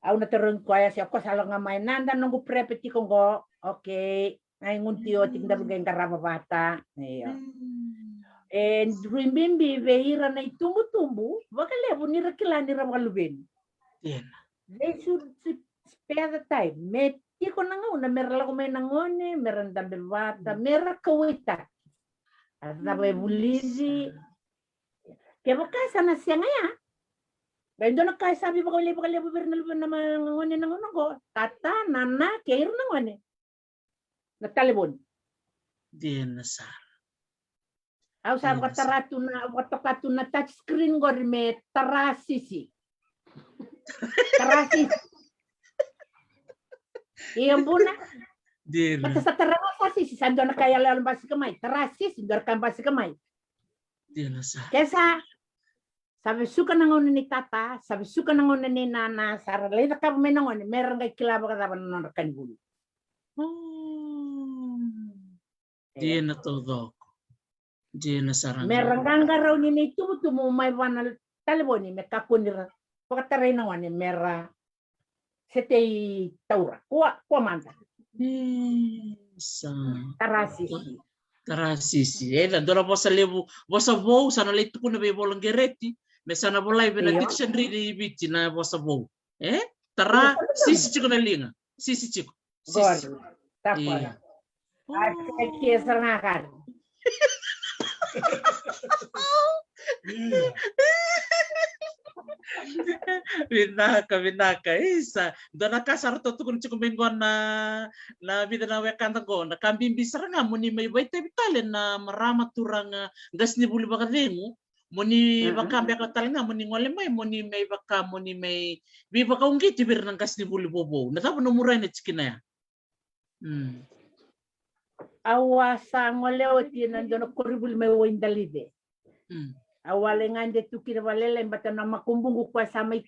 Au na tarogi koya se o koya sa lako ga mai, nada noqu prep tiko qo. Okay. Ai gunu tio tiko, daru qai qarava vata. Io. E rui bibi vei ira na itubutubu vakalevu ni ra kila ni ra vakaluveni. They should spare the time. Me tiko na gauna me ra lako mai na gone, me ra dabe vata, me ra kauwaitaki. A cava e vulici. Kevaka sa na sega ya, qai dua na ka e sa veivakawalei vakalevu vei ira na luvena, na gone na gauna oqo. Tata, nana, kei ira na gone. Na talevoni. Dina sara. Au sa vakatara tu na, vakatoka tu na touch screen qori me tara sisi. Tara sisi. Ia buna. Dina. Mata sa tara ga sa sisi, sa dua na ka yaloyalo basika mai. Tara sisi, dua na ka basika mai. Dina sara. Ke sa Sa vesuka na gauna ni tata, sa vesuka na gauna ni nana, sa ra lai cakava mai na gone, me ra qai kila vakacava na nodra ka ni vuli. Dina taucoko. Dina sara. Me ra qaqarauni na itubutubu mai vua na talevoni, me kakua ni ra vakatarai na gone me ra setei taura. Kua, kua mada. Isa. Tarasisi. Tarasisi. E da dua na vosa levu, vosa vou, sa na lai tukuna vei Voloqereti, me sa na volai vei na dictionary ni Viti na vosa vou. E? Tara, sisi tiko na liga. Sisi tiko. Sisi. Takola. A ke sara ga kari. Vinaka, vinaka. Isa, dua na ka sa ratou tukuna tiko mai qo na, na vica na wekada qo, na ka bibi sara ga mo ni mai vakaitavi tale na marama, turaga, qasenivuli vakacegu, mo ni vaka beka tale ga mo ni gole mai, mo ni mai vaka, mo ni mai veivakauqeti vei ira na qasenivuli vovou. Na cava nomu rai na tikina ya? Au a sa gole oti ena dua na koronivuli mai Waidalive. Au a lai gade tu kina vakalailai, baleta na makubuqu koya sa mai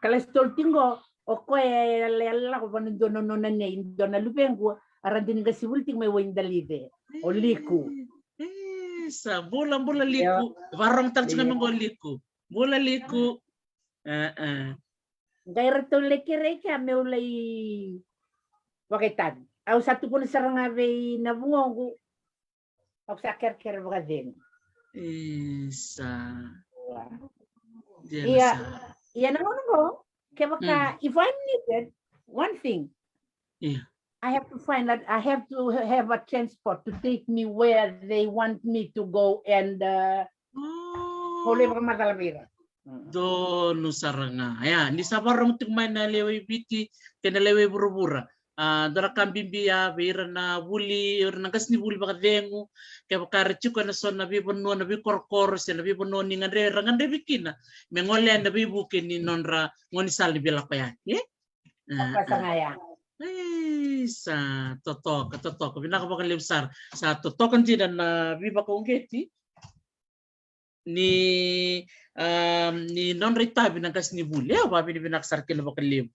kalasi tolu tiko qo, o koya e lai lako vua na dua na nona nei, dua na luvequ, a radini qasenivuli tiko mai Waidalive, o Liku. Isa, bula, bula Liku. Vakarorogo tale tiko mai qo Liku. Bula Liku. Qai ratou lai kerei kea meu lai vakaitavi. Au sa tukuna sara ga vei na vugoqu, au sa kerekere vakacegu. Isa. Ia, ia na gauna qo, kevaka, if I'm needed, one thing. I have to find that, I have to have a transport to take me where they want me to go and, uh, au lai vakamacala vei ira. Donu sara ga. Ia, ni sa vakarorogo tiko mai na lewe i Viti kei na lewe i vuravura. A, dua na ka bibi ya vei ira na vuli, ira na qasenivuli vakacegu, kevaka era tiko ena so na veivanua, na veikorokoro se na veivanua ni gadrevi, ra gadrevi kina me gole ena veivuke ni nodra gaunisala ni veilakoyaki, e? Sa totoka, totoka. Vinaka vakalevu sara. Sa totoka dina na veivakauqeti ni, a, ni nodra itavi na qasenivuli. Au vakavinavinaka sara kina vakalevu.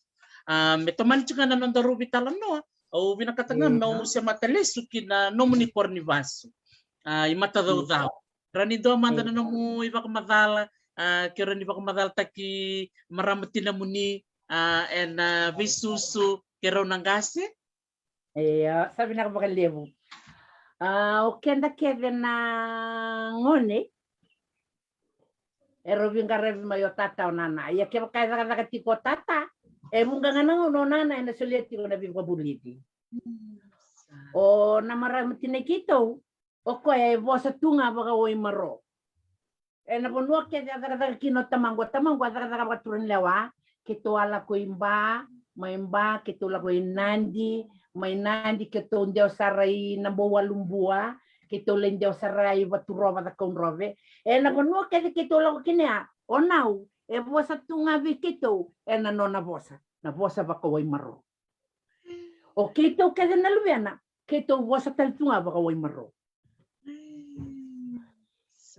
A, me tomani tiko ga na nodaru veitalanoa, au vinakata ga meu semata lesu ki na nomuni koro ni vasu. A, i matacaucau. Rawa ni dua mada na nomu ivakamacala, a, ke rawa ni vakamacalataki marama tinamuni, a, ena veisusu kei rau na qase. Ia, sa vinaka vakalevu. A, o keda kece na gone, e rau veiqaravi mai o tata, o nana. Ia kevaka e cakacaka tiko o tata, e vuqa ga na gauna o nana ena solia tiko na veivakavulici. O na marama tinai keitou, o koya e vosa tu ga vakawai marau. Ena vanua kece a cakacaka kina o tamaqu, o tamaqu a cakacaka vakaturaga ni lewa, keitou a lako i Ba, mai Ba keitou lako i Nadi, mai Nadi keitou dewa sara i Nabouwalubua, keitou lai dewa sara i Vaturova, Cakaudrove. Ena vanua kece keitou lako kina ya, o Nau e vosa tu ga vei keitou ena nona vosa, na vosa vakawai marau. O keitou kece na luvena, keitou vosa tale tu ga vakawai marau.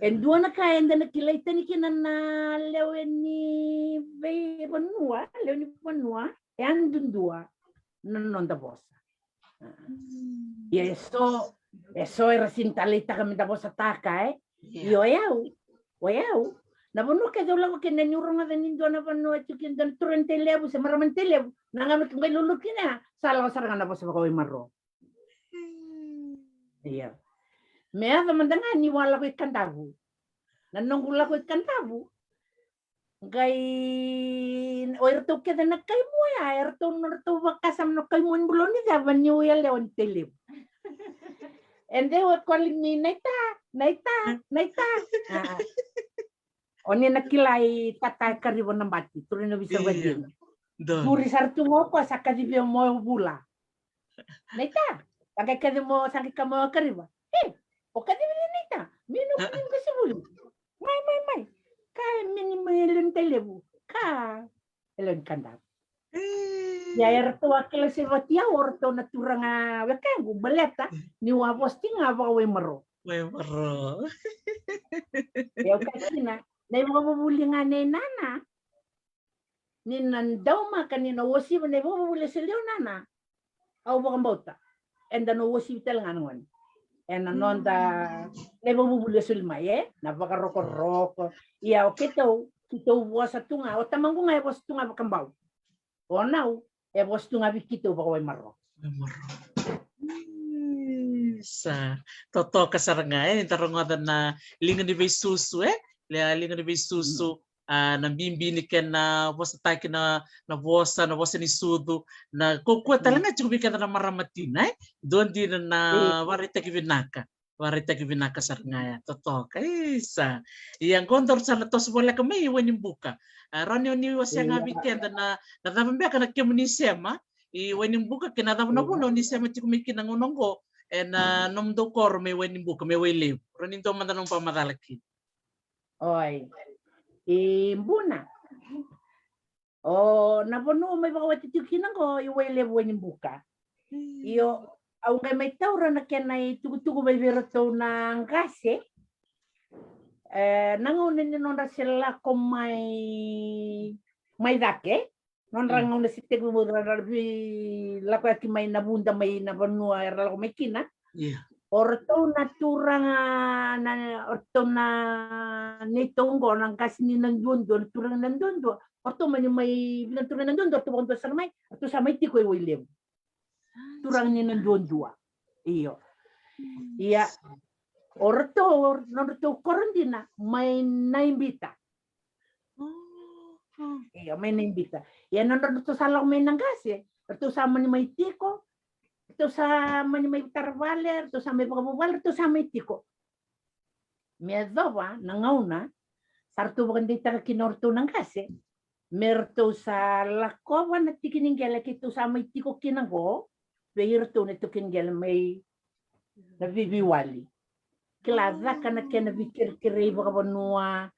E dua na ka eda na kilai tani kina na lewe ni veivanua, lewe ni vanua, e yadudua na noda vosa. Ia e so, e so era sini taleitaka meda vosataka, e? Ia o yau, o yau, Na vanua kece au lako kina niu rogoca ni dua na vanua e tu kina dua na turaga ni Tailevu se marama ni Tailevu, na gauna keu qai lulu kina ya, sa lako sara ga na vosa vakawai maroroi. Ia. Me yaco mada ga niu a lako i Kadavu. Na noqu lako i Kadavu, qai o iratou kece na kai mua ya, eratou nodratou vakasama na kai mua ni bulou ni ceva niu yalewa ni Tailevu. And they were calling me naita, naita, naita. Ah. O ni na kila i tata e Kariva na bati, turaga ni Ovisa Vadina. Duri sara tu ga o koya sa kacivi au mo vula. Naita, sa qai kaci mo, sa qai ka mo Kariva. E, o kacivi ni naita, me no kuni ka sivuli. Mai, mai, mai. Ka e mini mai e lewe ni Tailevu. Ka e lewe ni Kadavu. Ia eratou a kila se vati au o ratou na turaga wekaqu baleta niu a vosa tiko ga vakawai maroroi. Wai maroroi. Ia au kaya kina, na ivakavuvuli ga nei nana. Ni na daumaka ni na uasivi na ivakavuvuli e soli au nana. Au vakabauta eda na uasivi tale ga na gone ena noda na ivakavuvuli e soli mai, e na vakarokoroko. Ia o keitou, keitou vosa tu ga, o tamaqu ga e vosa tu ga vakabau. O nau e vosa tu ga vei keitou vakawai maroroi. Sa totoka sara ga, e, ni da rogoca na liga ni veisusu, e, le a liga ni veisusu. A, na bibi ni kena vosataki na, na vosa, na vosa ni sucu, na kaukauwa tale ga tiko vei keda na marama tina, e. Dua dina na vakaraitaki vinaka. Vakaraitaki vinaka sara ga ya, totoka. Isa. Ia qo daru sa na toso voleka mai i Wainibuka. A, rawa ni o ni wasea ga vei keda na, na cava beka na kemuni sema i Wainibuka kei na cava na vuna o ni sema tiko mai kina gauna qo ena nomudou koro mai Wainibuka, mai Wailevu. Rawa ni dua mada na nomu vakamacala kina. Oi. I Buna. O na vanua mai vakawati tiko kina qo i Wailevu, Wainibuka. Io, au qai mai taura na kena itukutuku vei iratou na qase. E, na gauna ni nodra se lako mai, mai cake. Nodra gauna se tekivu, ra, ra veilakoyaki mai na vuda mai na vanua era lako mai kina. Ia. O ratou na turaga na, o ratou na neitou qo na qase ni Naduadua, na turaga ni Naduadua. O ratou mani mai, vei na turaga ni Naduadua, o ratou vakadua sara mai, o ratou sa mai tiko i Wailevu. Turaga ni Naduadua. Io. Ia. O ratou, nodratou koro dina mai Naibita. Io, mai Naibita. Ia nodratou sa lako mai na qase, ratou sa mani mai tiko, ratou sa mani mai tara vale, ratou sa mai vakavuvale, ratou sa mai tiko. Me yacova na gauna sa ratou vakadeitaka kina o ratou na qase me ratou sa lakova na tiki ni qele keitou sa mai tiko kina qo, vei iratou na taukei ni qele mai na veiveiwali. Kila caka na kena veikerekerei vakavanua,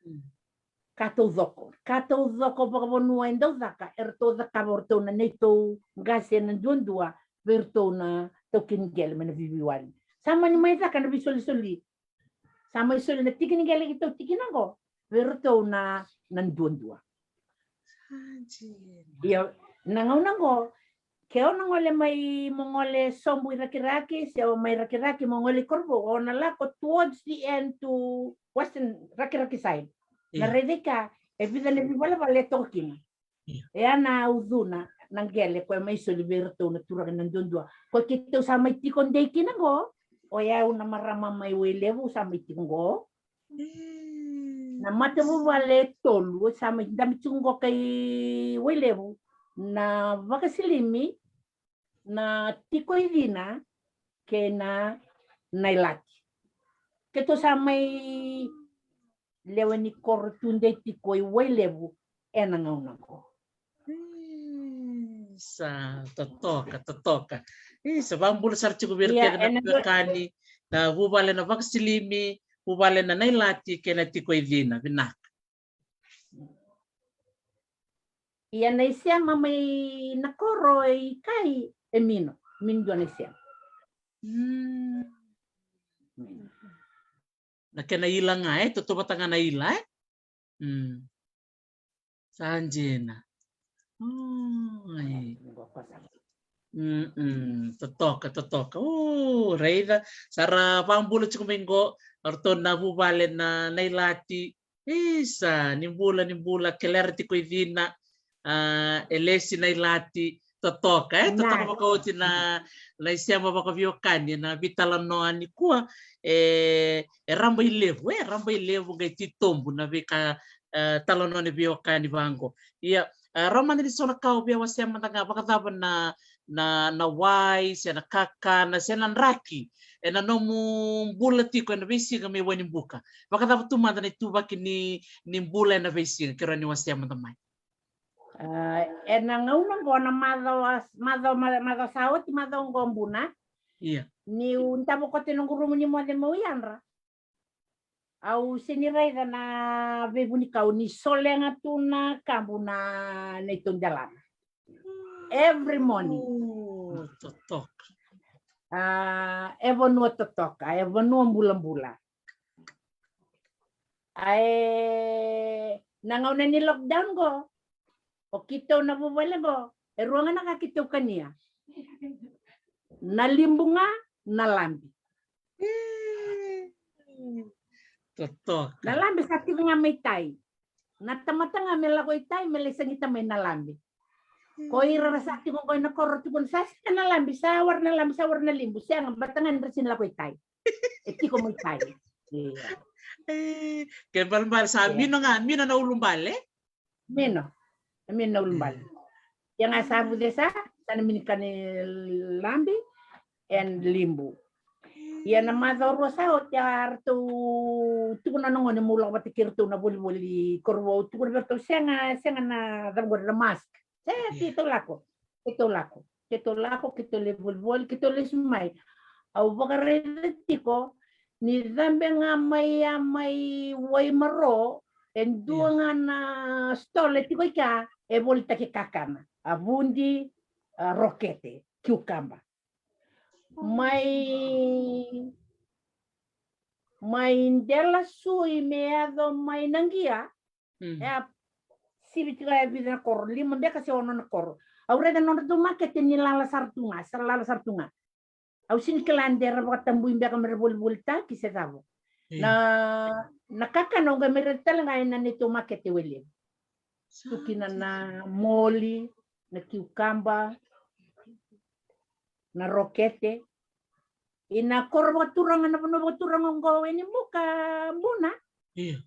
ka taucoko, ka taucoko vakavanua e dau caka, eratou cakava o ratou na neitou qase na Naduadua vei iratou na taukei ni qele mai na veiveiwali. Sa mani mai caka na veisolisoli. Sa mai soli na tiki ni qele keitou tiko kina qo vei iratou na, na Naduadua. Ia, na gauna qo, ke o na gole mai, mo gole sobu i Rakiraki, se o mai Rakiraki mo gole i Korovou, o na lako towards the end to Western Rakiraki side. Na raica i ka, e vica na veivalevale e toka kina. Ia. E a na ucuna na qele koya mai soli vei iratou na turaga na Naduadua. Koya keitou sa mai tiko dei kina qo, o yau na marama mai Wailevu sa mai tiko qo. Na matavuvale e tolu sa mai dabe tiko qo kai Wailevu, na Vakasilimi, na Tikoicina kei na Nailati. Keitou sa mai lewe ni koro tudei tiko i Wailevu ena gauna qo. Sa totoka, totoka. Isa, vakabula sara tiko vei ira kece na veiwekani, na vuvale na Vakasilimi, vuvale na Nailati kei na Tikoicina. Vinaka. Ia na isema mai na koro i kai e Mino, Mino dua na isema. Na kena ila ga, e, tautauvata ga na ila, e. Sa dina. Oi. Totoka, totoka. O, raica, sa ra vakabula tiko mai qo o ratou na vuvale na Nailati, Isa, ni bula, ni bula, kelera tiko i cina. A, e lesi na ilati, totoka, e totoka vakaoti na, na isema vakaveiwekani ena veitalanoa nikua. E, e raba i levu, e raba i levu qai titobu na veika, e, talanoa ni veiwekani vaqo. Ia, e, rawa mada ni so na ka o via wasea mada ga vakacava na, na, na wai se na kakana se na draki ena nomu bula tiko ena veisiga mai Wainibuka. Vakacava tu mada na ituvaki ni, ni bula ena veisiga, ke rawa ni wasea mada mai. A, ena gauna oqo na macawa, macawa, macawa sa oti, macawa oqo Buna. Ia. Niu davo kote noqu rumu ni moce meu yadra, au sega ni raica na veivunikau ni solega tu na kabu na neitou delana. Every morning. O, totoka. A, e vanua totoka, e vanua bulabula. Ae na gauna ni lockdown qo, o kitou na vuvale qo, e rua ga na ka kitou kania. Na libu ga, na labi. Mm. Totoka. Na labi sa tiko ga mai tai. Na tamata ga me lako i tai me lai sagita mai na labi. Ko ira ra sa tiko qo ena koro tukuna sa sega na labi, sa wara na labi, sa wara na libu, sega, bata ga ni ra sega ni lako i tai. E tiko mai tai. Ia. E, ke balebale sa mino ga, mino na ulubale. Mino. Mino na ulubale. Ia ga sa vuce sa, sa na mini ka ni labi and libu. Ia na macawa rua sa oti a ratou tukuna na gone meu lako vata kei ratou na volivoli, Korovou, tukuna vei ratou sega, sega na cava qori na mask. Se keitou lako, keitou lako, keitou lako, keitou lai volivoli, keitou lesu mai. Au vakaraica tiko ni cabe ga mai ya mai Waimaro, e dua ga na stall e tiko i kea e volitaki kakana, a vudi, a rokete, kiukaba. Mai, mai Dela Sui me yaco mai Naqia, e a sivi tiko e vica na koro, lima beka se ono na koro. Au raica na nodratou makete ni lala sara tu ga, sa lala sara tu ga. Au sega ni kila de ra vakatabui beka me ra volivolitaki se cava. Na, na kakana au qai mai raica tale ga ena neitou makete Wailevu. Tu kina na moli, na kiukaba, na rokete. Ina koro vakaturaga, na vanua vakaturaga oqo e Wainibuka, Buna. Io.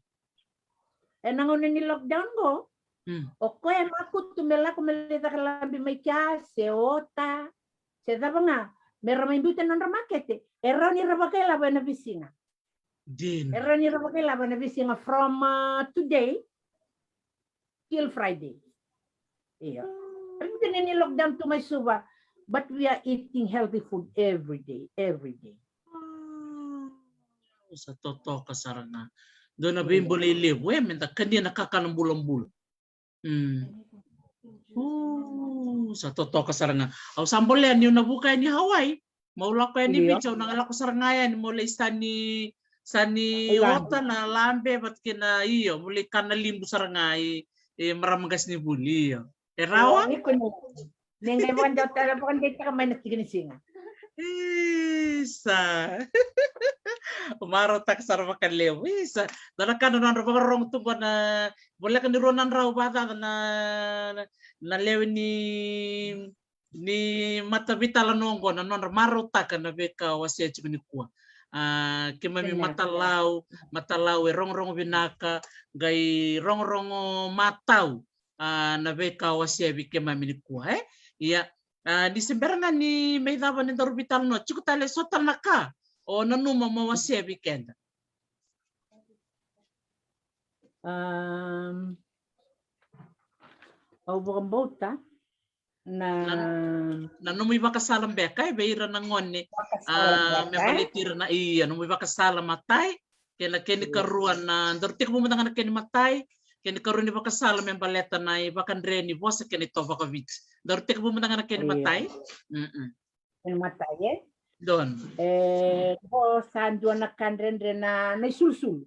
Ena gauna ni lockdown qo, o koya e makutu me lako me lai caka labi mai kea, se ota, se cava ga, me ra mai biuta na nodra makete, e rawa ni ra vakailavo ena veisiga. Dina. E rawa ni ra vakailavo ena veisiga from, uh, today till Friday. Io. Ena gauna ni lockdown tu mai Suva, but we are eating healthy food every day, every day. Sa totoka sara ga. Dua na veibolei levu, e, meda kania na kakana bulabula. Mm. Sa totoka sara ga. Au sa bolea niu na vuka yani Hawaii. Mau lako yani Viti, au na lako sara ga yani, mau lai sani, sani ota na labe vata kei na, io, mau lai kana libu sara ga i, i marama qasenivuli, io. E rawa? Ni qai vakadau tale, vakadeitaka mai na tiki ni siga. Isa. Marautaka sara vakalevu. Isa. Dua na ka na nodra vakarorogo tu qo na, voleka ni rua na drau vakacaca na, na lewe ni, ni mataveitalanoa qo, na nodra marautaka na veika wasea tiko nikua. A, keimami matalau, matalau e rogorogo vinaka, qai rogorogo matau, a, na veika wasea vei keimami nikua, e? Ia, a, ni se bera ga ni mai cava ni daru veitalanoa, tiko tale so tale na ka o nanuma mo wasea vei keda? Am, au vakabauta na, na nomu ivakasala beka, e, vei ira na gone, a, me baleti ira na, ia, nomu ivakasala matai, kei na kena ikarua na, daru tekivu mada ga na kena imatai, kena ikarua ni vakasala me baleta na ivakadre ni vosa kei na itovo vakaviti. Daru tekivu mada ga na kena imatai. Mm-mm. Kena imatai, e? Donu. E, qo sa dua na ka dredre na, na isulusulu.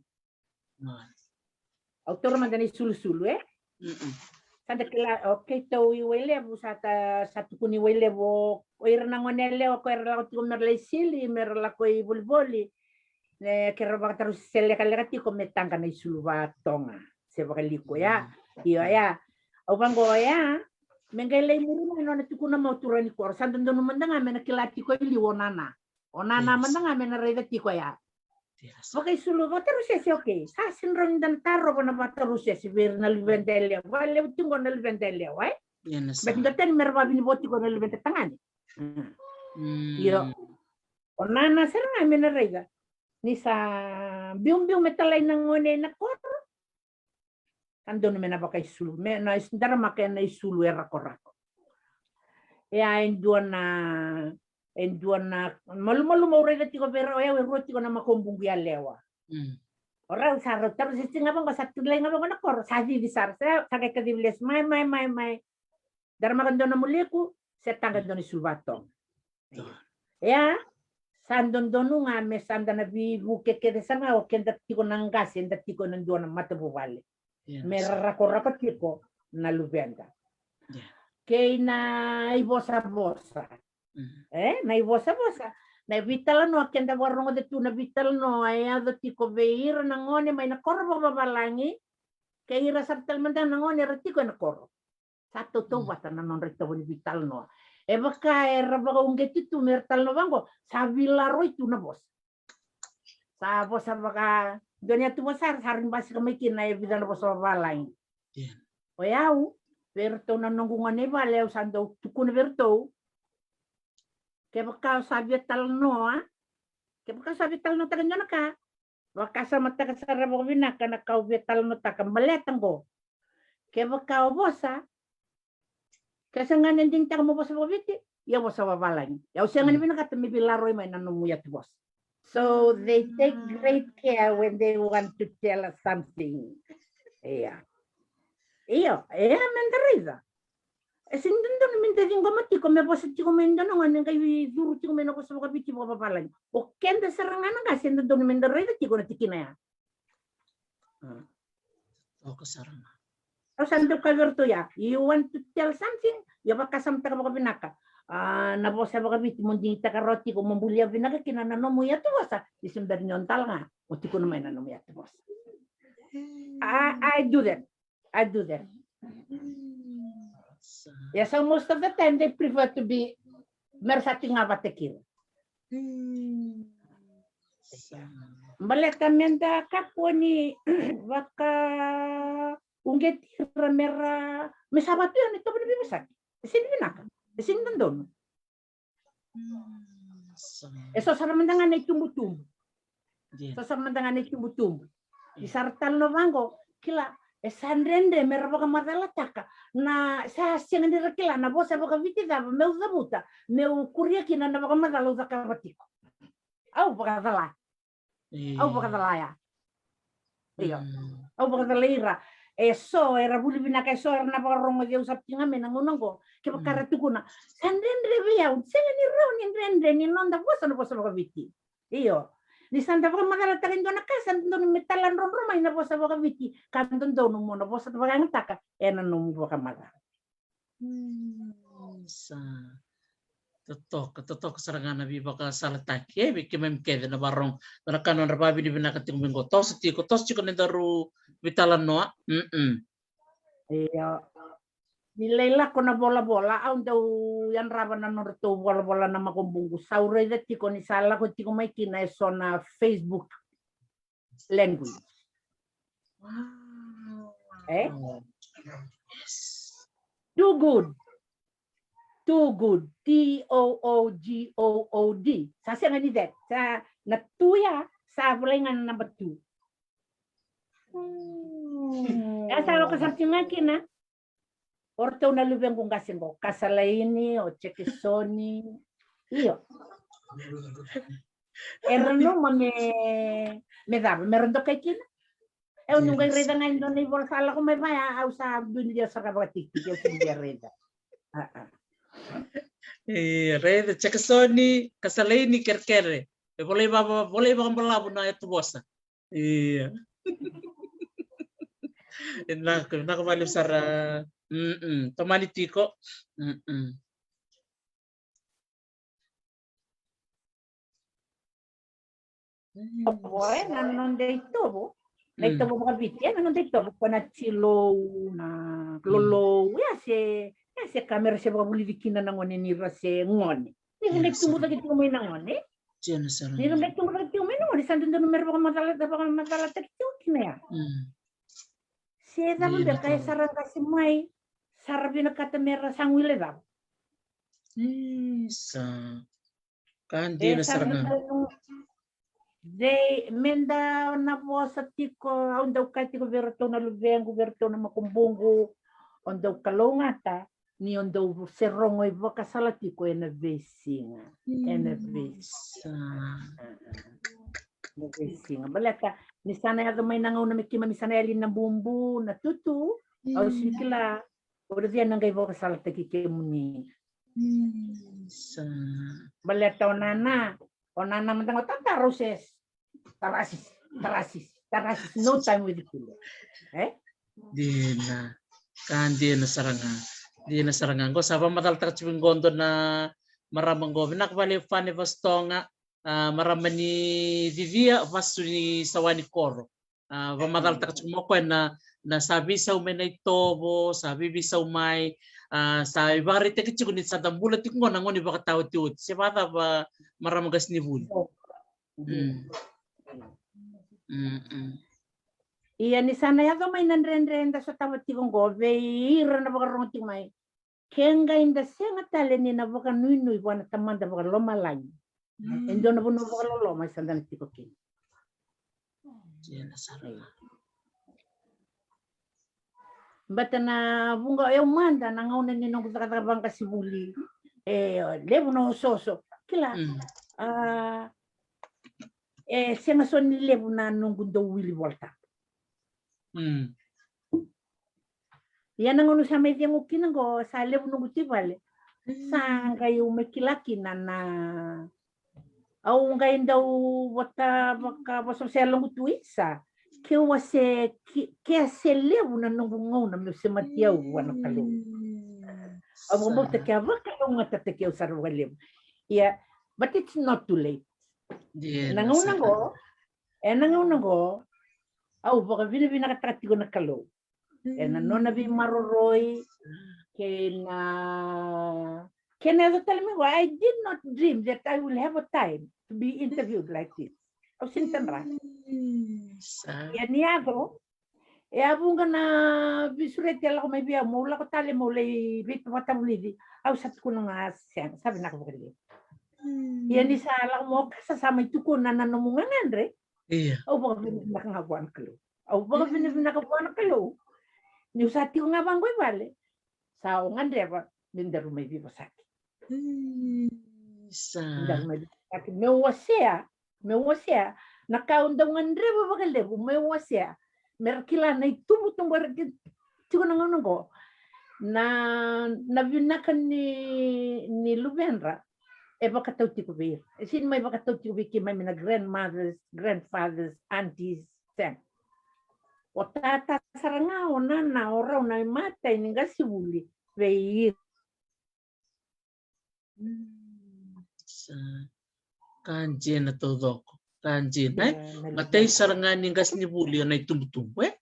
Au taura mada na isulusulu, e? Mm-mm. Sa da kila, o keitou i Wailevu, sa ta, sa tukuni Wailevu, o ira na gone yalewa, ko ira lako tiko me ra lai sili, me ra lako i volivoli. Ne kera vakatarusi se lekaleka tiko me taqa na isulu vatoga se vakaliku ya. Io ya. Au vaqo ya. Me qai lai muri mai nona tukuna mai o turaga ni koro, sa dodonu mada ga me na kila tiko i liu o nana. O nana mada ga me na raica tiko ya. Vakaisulu vakatarusese, okay. Sa sega ni rawa ni da na tarova na vakatarusese vei ira na luveda yalewa. Vakalevu tiko na luveda yalewa, e? Beti da tani me ra vakavinivo tiko na luveda tagane. Io. O nana sara ga me na raica ni sa biubiu me talai na gone ina koro. Sa donu me na vakaisulu, me na daramaka ena isulu e rakorako. E a e dua na, e dua na malumalumu au raica tiko vei rau, o yau e rua tiko na makuabuqu yalewa. O rau sa rau tarusese ga vaqo, sa tulai ga vaqo na koro, sa cici sara, sa qai kacivi lesu mai, mai, mai, mai. Daramaka dua na muliku se taqa dua na isulu vatoga. Ia, sa dodonu ga me sa da na veivuke kece sara ga o keda tiko na qase, eda tiko ena dua na matavuvale. Me ra rakorako tiko na luveda. Kei na ivosavosa. E, na ivosavosa. Na veitalanoa keda vakarogoca tu, na veitalanoa e yaco tiko vei ira na gone mai na koro vakavavalagi. Kei ira sara tale mada na gone era tiko ena koro. Sa tautauvata na nodra itovo ni veitalanoa. E vaka era vakauqeti tu me ra talanoa vaqo, sa veilaroi tu na vosa. Sa vosa vaka dua ni yatuvosa, sa ra basika mai kina e vica na vosa vavalagi. O yau, vei iratou na noqu gone i vale, au sa dau tukuna vei iratou. Kevaka o sa via talanoa, kevaka o sa via talanoataka e dua na ka, vakasamataka sara vakavinaka na ka o via talanoataka, baleta qo. Kevaka o vosa, ke sega ni digitaka mo vosa vakaviti, ia vosa vavalagi. Ia au sega ni vinakata me veilaroi mai na nomu yatuvosa. So they take great care when they want to tell us something. Ia. Io, e, me da raica. E sega ni dodonu me da ciqoma tiko me vosa tiko mai e dua na gone qai curu tiko mai na vosa vakaviti vakavavalagi. O keda sara ga na qase e dodonu me da raica tiko na tikina ya. Toka sara ga. Au sa dau kaya vei iratou ya, you want to tell something, ia vakasamataka vakavinaka. A, na vosa vakaviti mo digitaka rawa tiko mo bulia vinaka kina na nomu yatuvosa, ni se bera ni o dala ga mo tukuna mai na nomu yatuvosa. I, I do that. I do that. Ia, so most of the time they prefer to be, me ra sa tiko ga vata kei ira. Baleta me da kakua ni vakauqeti ira me ra, me sa vaka tu ya na itovo ni veivosaki. E sega ni vinaka. E sega ni dodonu. E so sara mada ga na itubutubu. So sara mada ga na itubutubu. Ni sa ra talanoa vaqo, kila, e sa dredre me ra vakamacalataka na, sa sega ni ra kila na vosa vakaviti cava meu cavuta meu kuria kina na vakamacala au cakava tiko. Au vakacala. Au vakacala ya. Io. Au vakacalai ira. E so era vuli vinaka, e so era na vakarogoci au sa tiko ga mai na gauna oqo. Kevaka ra tukuna, sa dredre vei au, sega ni rawa ni dredre ni noda vosa na vosa vakaviti. Io. Ni sa da vakamacalataka e dua na ka, sa dodonu me taladrodro mai na vosa vakaviti ka dodonu mo na vosa vakayagataka ena nomu vakamacala. Sa totoka, totoka sara ga na veivakasalataki e vei keimami kece na vakarogo. Na ka nodra vakavinavinaka tiko mai qo, toso tiko, toso tiko na daru veitalanoa. Io. Ni lai lako na volavola, au dau yadrava na nodratou volavola na makuabuqu. Sa u raica tiko ni sa lako tiko mai kina e so na Facebook language. E? Too good. Too good. T O O G O O D. Sa sega ni that. Sa na two ya, sa volai ga na number two. E sa lako sara tiko ga kina. O ratou na luvequ qase qo, Kasalaini, o Jekesoni. Io. Era nanuma me, me cava, me ra dokai kina. E, au ni qai raica ga e dua na ivola sa lako mai vaya, au sa dui ni lia sara vakatikitiki, au sa dui lia raica. E, raica, Jekesoni, Kasalaini, kerekere. E volai vava, volai vakabalavu na yatuvosa. Ia. Vinaka, vinaka vakalevu sara. Tomani tiko. Itovo, e, na noda itovo. Na itovo vakaviti, e, na noda itovo ko na tilou, na lolou, e, se, e, se ka me ra se vakavulici kina na gone ni ra se gone. Ni ra qai tubu cake tiko mai na gone. Ni ra qai tubu cake tiko mai na gone, sa dodonu me ra vakamacala, vakamacalataki tiko kina ya. Se cava beka e sa ra qasi mai, sa ra vinakata me ra sa guilecava. Isa. Ka dina sara ga. Dei, me da na vosa tiko, au dau kaya tiko vei iratou na luvequ, vei iratou na makubuqu, o dau kalougata ni o dau se rogo ivakasala tiko ena veisiga. Ena veisiga. Ena veisiga. Baleta ni sa na yaco mai na gauna me keimami sa na yali na bubu, na tutu, au sega ni kila o cei na qai vakasalataki kemuni. Baleta o nana, o nana mada ga o tatara, o se tarasis, tarasis, tarasis, no time with you. E? Dina. Ka dina sara ga. Dina sara ga. Qo sa vakamacalataka tiko qo dua na marama qo. Vinaka vakalevu Fane Vastoga, a, marama ni Cicia, vasu ni Sawanikoro. A, vakamacalataka tiko mai o koya na, na sa veisau mai na itovo, sa veiveisau mai, a, sa ivakaraitaki tiko ni sa da bula tiko qo na gauna ni vakataotioti. Se vakacava marama qasenivuli? Ia ni sa na yaco mai na dredre eda sotava tiko qo vei ira na vakarogo tiko mai. Ke qai da sega tale ni na vakanuinui vua na Tamada vakalomalagi e dua na vanua vakaloloma e sa da na tiko kina. Bata na vuqa o yau mada na gauna ni noqu cakacaka vaqasenivuli, e levu na osooso. Kila, a, e sega soti ni levu na noqu dau wili Vola Tabu. Ia na gauna sa mai cegu kina qo, sa levu noqu tu i vale. Sa qai au mai kila kina na, au qai dau vata vakavosavosa loqu tu isa. Ke au a se, ke, ke a se levu na noqu gauna meu semati au vua na Kalou. Au vakabauta ke a vakalougatataki au sara vakalevu. Ia, but it's not too late. Na gauna qo, ena gauna qo, au vakavinavinakataka tiko na Kalou ena nona veimaroroi, kei na, kei na yaco tale mai qo, I did not dream that I will have a time to be interviewed like this. Au sega ni tadra. Ia ni yaco, e a vuqa na veisureti e lako mai vei au, meu lako tale meu lai veivakatavulici. Au sa tukuna ga sega, sa vinaka vakalevu. Ia ni sa lako mai o kasa sa mai tukuna na nomu gagadre. Au vakavinavinaka ga vua na Kalou. Au vakavinavinaka vua na Kalou. Niu sa tiko ga vaqo i vale, sa o gadreva me daru mai veivosaki. Daru mai veivosaki. Meu wasea, meu wasea na ka au dau gadreva vakalevu meu wasea. Me ra kila na itubutubu era tiko na gauna qo. Na, na vinaka ni, ni luvedra e vakatau tiko vei ira. E sega ni mai vakatau tiko vei keimami na grandmothers, grandfathers, aunties, sega. O tata sara ga, o nana, o rau na imatai ni qasenivuli vei ira. Sa ka dina taucoko. Ka dina, e? Matai sara ga ni qasenivuli o na itubutubu, e?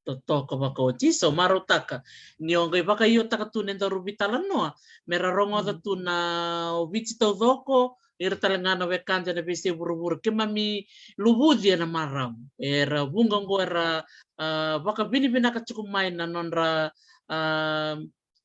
Totoka vakaoti. So marautaka ni o qai vakaiotaka tu na daru veitalanoa me ra rogoca tu na Viti taucoko, ira tale ga na wekada ena veisei vuravura, keimami luvuci ena marau. Era vuqa qo era, a, vakavinavinaka tiko mai na nodra, a,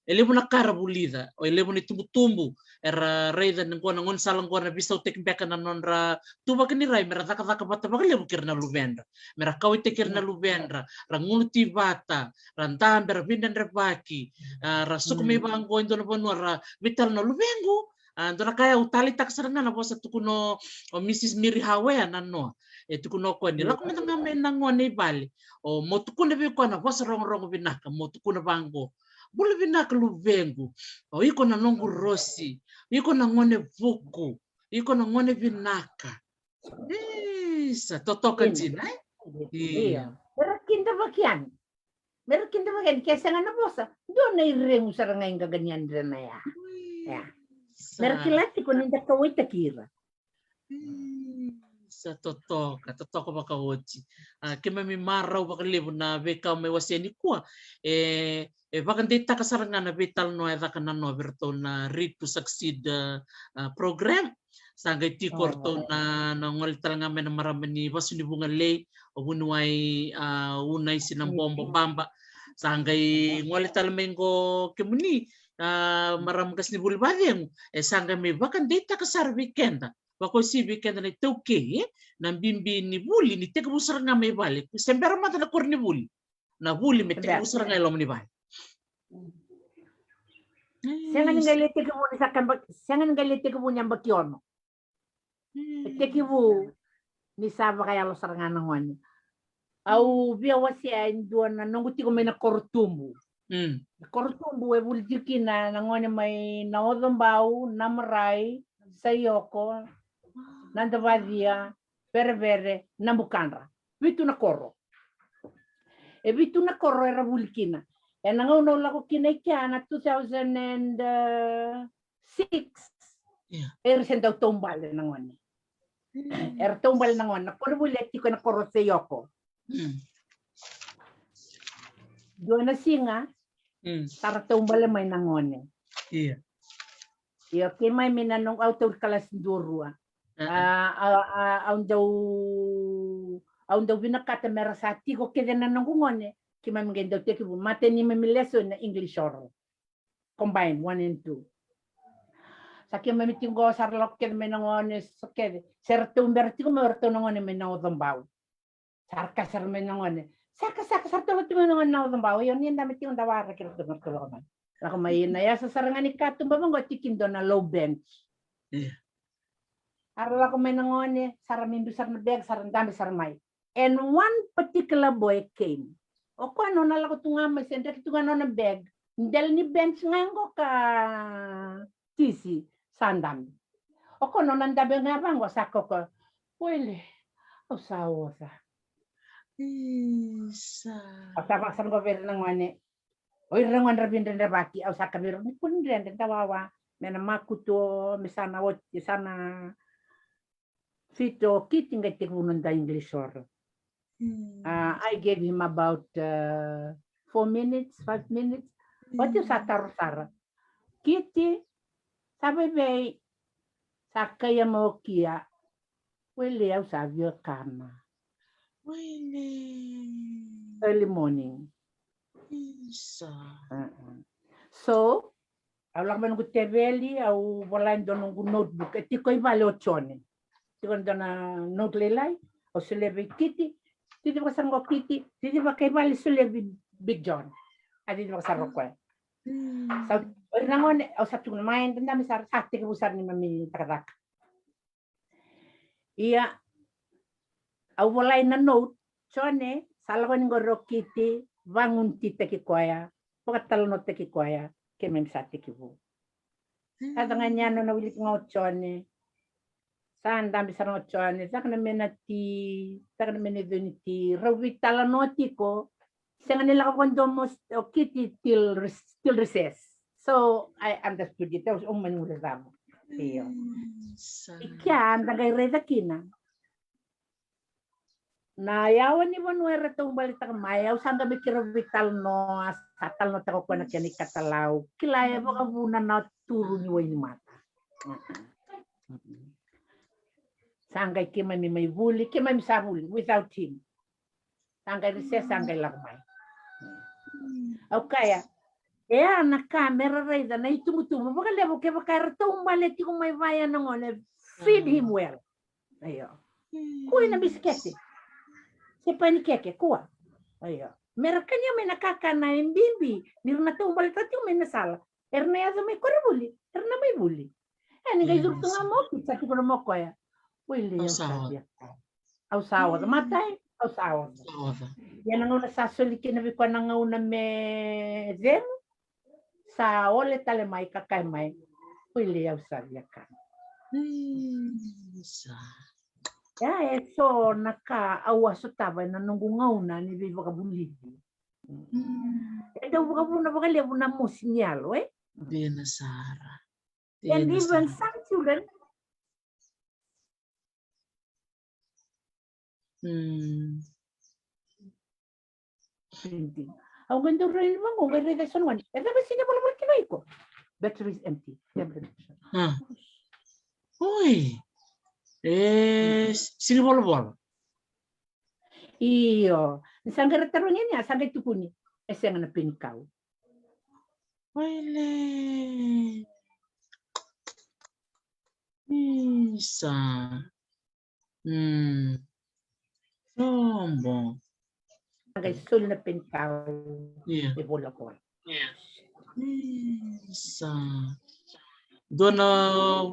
e levu na ka era vulica, o e levu na itubutubu era raica ni qo na gaunisala qo na veisautaki beka na nodra tuvaki ni rai me ra cakacaka vata vakalevu kei ira na luvedra, me ra kauaitaki ira na luvedra, ra gunu tu vata, ra dabe, ra veidredrevaki, a, ra suka mai vaqo e dua na vanua ra veitalanoa, luvequ. A, dua na ka au taleitaka sara ga na vosa tukuna o Mrs Miri Hawea na noa. E tukuna o koya ni lako mada ga mai na gone i vale, o mo tukuna vei koya na vosa rogorogo vinaka, mo tukuna vaqo: Bula vinaka luvequ. O iko na noqu rosi. Iko na gone vuku. Iko na gone vinaka. Isa, totoka dina, e? Io. Era kidavaki yani. Me ra kidavaki yani, ke sega na vosa, dua na iregu sara ga e qaqa ni yadrena ya. Ya. Mera kila tiko ni da kauwaitaki ira. Sa totoka, totoka vakaoti. A, keimami marau vakalevu na veika mai wasea nikua. E, e vakadeitaka sara ga na veitalanoa e caka na noa vei ratou na Read to Succeed, a, program. Sa qai tiko ratou na, na gole tale ga mai na marama ni Vasu ni Vugalei, o vuniwai, a, Unaisi na Bobo Baba. Sa qai gole tale mai qo kemuni, a, marama qasenivuli vacegu, e sa qai mai vakadeitaka sara vei keda. Vakauasivi vei keda na iTaukei, e, na bibi ni vuli ni tekivu sara ga mai vale. Se bera mada na koronivuli. Na vuli me tekivu sara ga i loma ni vale. Sega ni qai lai tekivu ni sa kaba, sega ni qai lai tekivu ni yabaki ono. E tekivu ni sa vakayalo sara ga na gone. Au via wasea e dua na noqu tiko mai na Korotubu. Na Korotubu e vuli tiko kina na gone mai na Ocobau, na Marai, Saioko, na Davacia, Verevere, na Bukadra. Vitu na koro. E vitu na koro era vuli kina. Ena gauna au lako kina i kea na two thousand and six. Era se dau taubale na gone. Era taubale na gone. Na koronivuli e tiko ena koro o Saioko. Dua na siga sa ra taubale mai na gone. Io, keimami na noqu, au tauri kalasi dua rua. A, a, a, au dau, au dau vinakata mera sa tiko kece na noqu gone. Keimami qai dau tekivu, matai neimami lesoni na English oral. Combine one and two. Sa keimami tiko qo sa ra lako kece mai na gone, sa kece. Se ratou bera tiko mai o ratou na gone mai na Ocobau. Sa ra ka sara mai na gone. Saka, saka, sa ratou lako tiko mai na gone na Ocobau. Io, ni da mai tiko da waraki ratou, ratou lako mai. Lako mai na yasa sara ga ni katuba vaqo tiko dua na low bench. A ra lako mai na gone, sa ra biubiu sara na bag, sa ra dabe sara mai. And one particular boy came. O koya nona lako tu ga mai se draki tu ga nona bag. Dela ni bench ga qo ka tisi sa dabe. O koya nona dabe ga vaqo sa koko. Wele, au sa oca. Isa. Au sa vaka sara qo vei ira na gone. O ira na gone ra vidredrevaki, au sa ka vei ira ni kua ni dredre, da wawa. Me na makutu, me sa na oti, sa na fito, Kiti qai tekivu na noda English oral. I gave him about four minutes, five minutes. Oti au sa taro sara. Kiti, sa vaivei, sa kaia mai o Kia. Wele, au sa via kana. Wele. Early morning. Isa. So, au lako mai noqu teveli, au vola e dua noqu notebook, e tiko i vale o Jone. Tiko e dua na note lailai, au solia vei Kiti, Kiti vaka sara qo Kiti, Kiti vaka i vale solia vei Big John. A Kiti vaka sara o koya. Sa, o ira na gone, au sa tukuna mai, da dabe sara, sa tekivu sara neimami cakacaka. Ia, au volai na note, Jone, sa lako ni qori o Kiti, vagunutitaki koya, vakatalanoataki koya, keimami sa tekivu. Sa caka ni a nona wiliki ga o Jone. Sa dabe sara ga o Jone, caka na mena ti, caka na mena icu ni ti, rau veitalanoa tiko, Sega ni lako vakadomo o Kiti till, till recess. So I understood it. Au mani gure cava. Io. I kea da qai raica kina. Na yawa ni vanua era taubaletaka mai, au sa qai mai kira veitalanoa, sa talanoataka o koya na kena ikatalau. Kila e vakavuna na turu ni wainimata. Sa qai keimami mai vuli, keimami sa vuli without him. Sa qai recess, sa qai lako mai. Au kaya, e a na ka mera raica na itubutubu vakalevu kevaka era taubale tiko mai vaya na gone, feed him well. Io. Kua na bisikete. Se panikeke, kua. Io. Mera kania mai na kakana e bibi, ni ra na taubaletaka tiko mai na sala. Era na yaco mai koronivuli, era na mai vuli. E, ni qai curu tu ga mai o Kiti, sa tukuna mai o koya. Wele, au sa oca. Au sa oca. Matai, au sa oca. Ia na gauna sa soli kina vei koya na gauna me cegu, sa ole tale mai ka kaya mai. Wele, au sa via kana. Ia e so na ka au a sotava ena noqu gauna ni veivakavulici. E dau vakavuna vakalevu na mosi ni yalo, e? Dina sara. And even some children. Mm. Printing. Au qai dau rai vaqo, qai raica e so na gone. E cava e sega ni volavola kina o iko? Battery is empty. Tablet. Ah. Oi. E sega ni volavola. Io. Ni sa qai ra tarogi ni a sa qai tukuni. E sega na penikau. Oile. Isa. Mm. Sobo. Qai soli na penikau. Ia. E volavola. Isa. Dua na,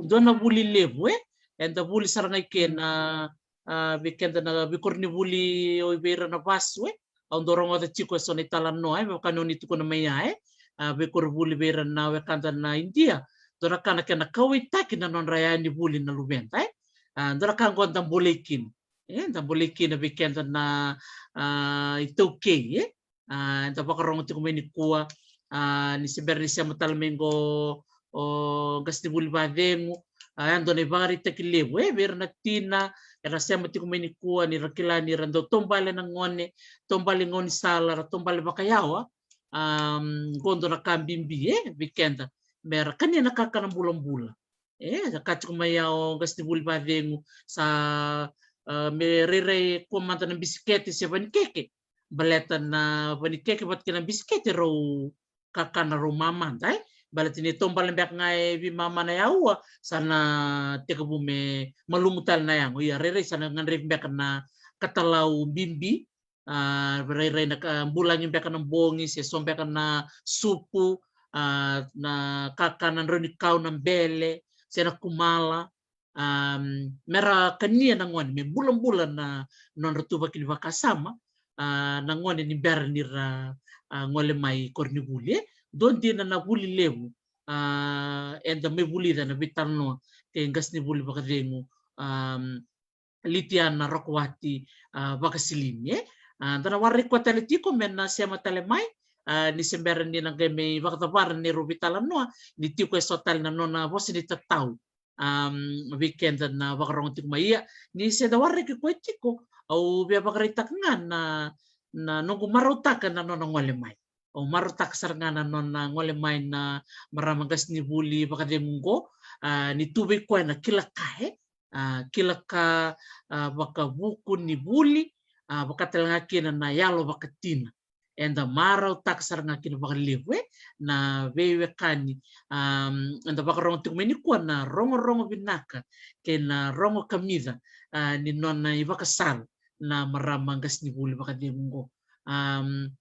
dua na vuli levu, e? Eda vuli sara ga i ke na, a, vei keda na veikoronivuli o i vei ira na vasu, e? Au dau rogoca tiko e so na italanoa, e, me vaka ni o ni tukuna mai ya, e. A, veikoronivuli vei ira na wekada na Idia. Dua na ka na kena kauwaitaki na nodra yaya ni vuli na luveda, e. A, dua na ka oqo da bolei kina. E, da bolei kina vei keda na, a, iTaukei, e. A, eda vakarogo tiko mai nikua, a, ni se bera ni sema tale mai qo o qasenivuli vacegu, a, e dua na ivakaraitaki levu, e, vei ira na tina era sema tiko mai nikua, ni ra kila ni ra dau taubale na gone, taubale gaunisala, ra taubale vakayawa, a, qo dua na ka bibi, e, vei keda. Me ra kania na kakana bulabula. E, sa ka tiko mai ya o qasenivuli vacegu, sa, a, me rairai kua mada na bisikete se vanikeke. Baleta na vanikeke vata kei na bisikete rau kakana rau mamada, e. Baleta ni taubale beka ga e veimama na yaua, sa na tekivu me malumu tale na yago. Ia, rairai sa na gadrevi beka na katalau bibi, a, rairai na ka, bulagi beka na bogi, se so beka na supu, a, na kakana drau ni kau na bele, se na kumala, a, me ra kania na gone, me bulabula na nodra tuvaki ni vakasama, a, na gone ni bera ni ra, a, gole mai koronivuli, e. Dua dina na vuli levu, a, eda mai vulica na veitalanoa kei qasenivuli vakacegu, a, Litiana Rokovati, a, Vakasilimi, e. A, da na warai koya tale tiko me na sema tale mai, a, ni se bera ni na qai mai vakacavara na neirau veitalanoa, ni tiko e so tale na nona vosa ni tatau, am, vei keda na vakarogo tiko mai. Ia, ni se da waraki koya tiko, au via vakaraitaka ga na, na noqu marautaka na nona gole mai. Au marautaka sara ga na nona gole mai na marama qasenivuli vakacegu qo, a, ni tu vei koya na kila ka, e, a, kila ka, a, vakavuku ni vuli, a, vaka tale ga kina na yalo vakatina. Eda marautaka sara ga kina vakalevu, e, na veiwekani, am, eda vakarogo tiko mai nikua na rogorogo vinaka kei na rogo kamica, a, ni nona ivakasala na marama qasenivuli vakacegu qo. Am,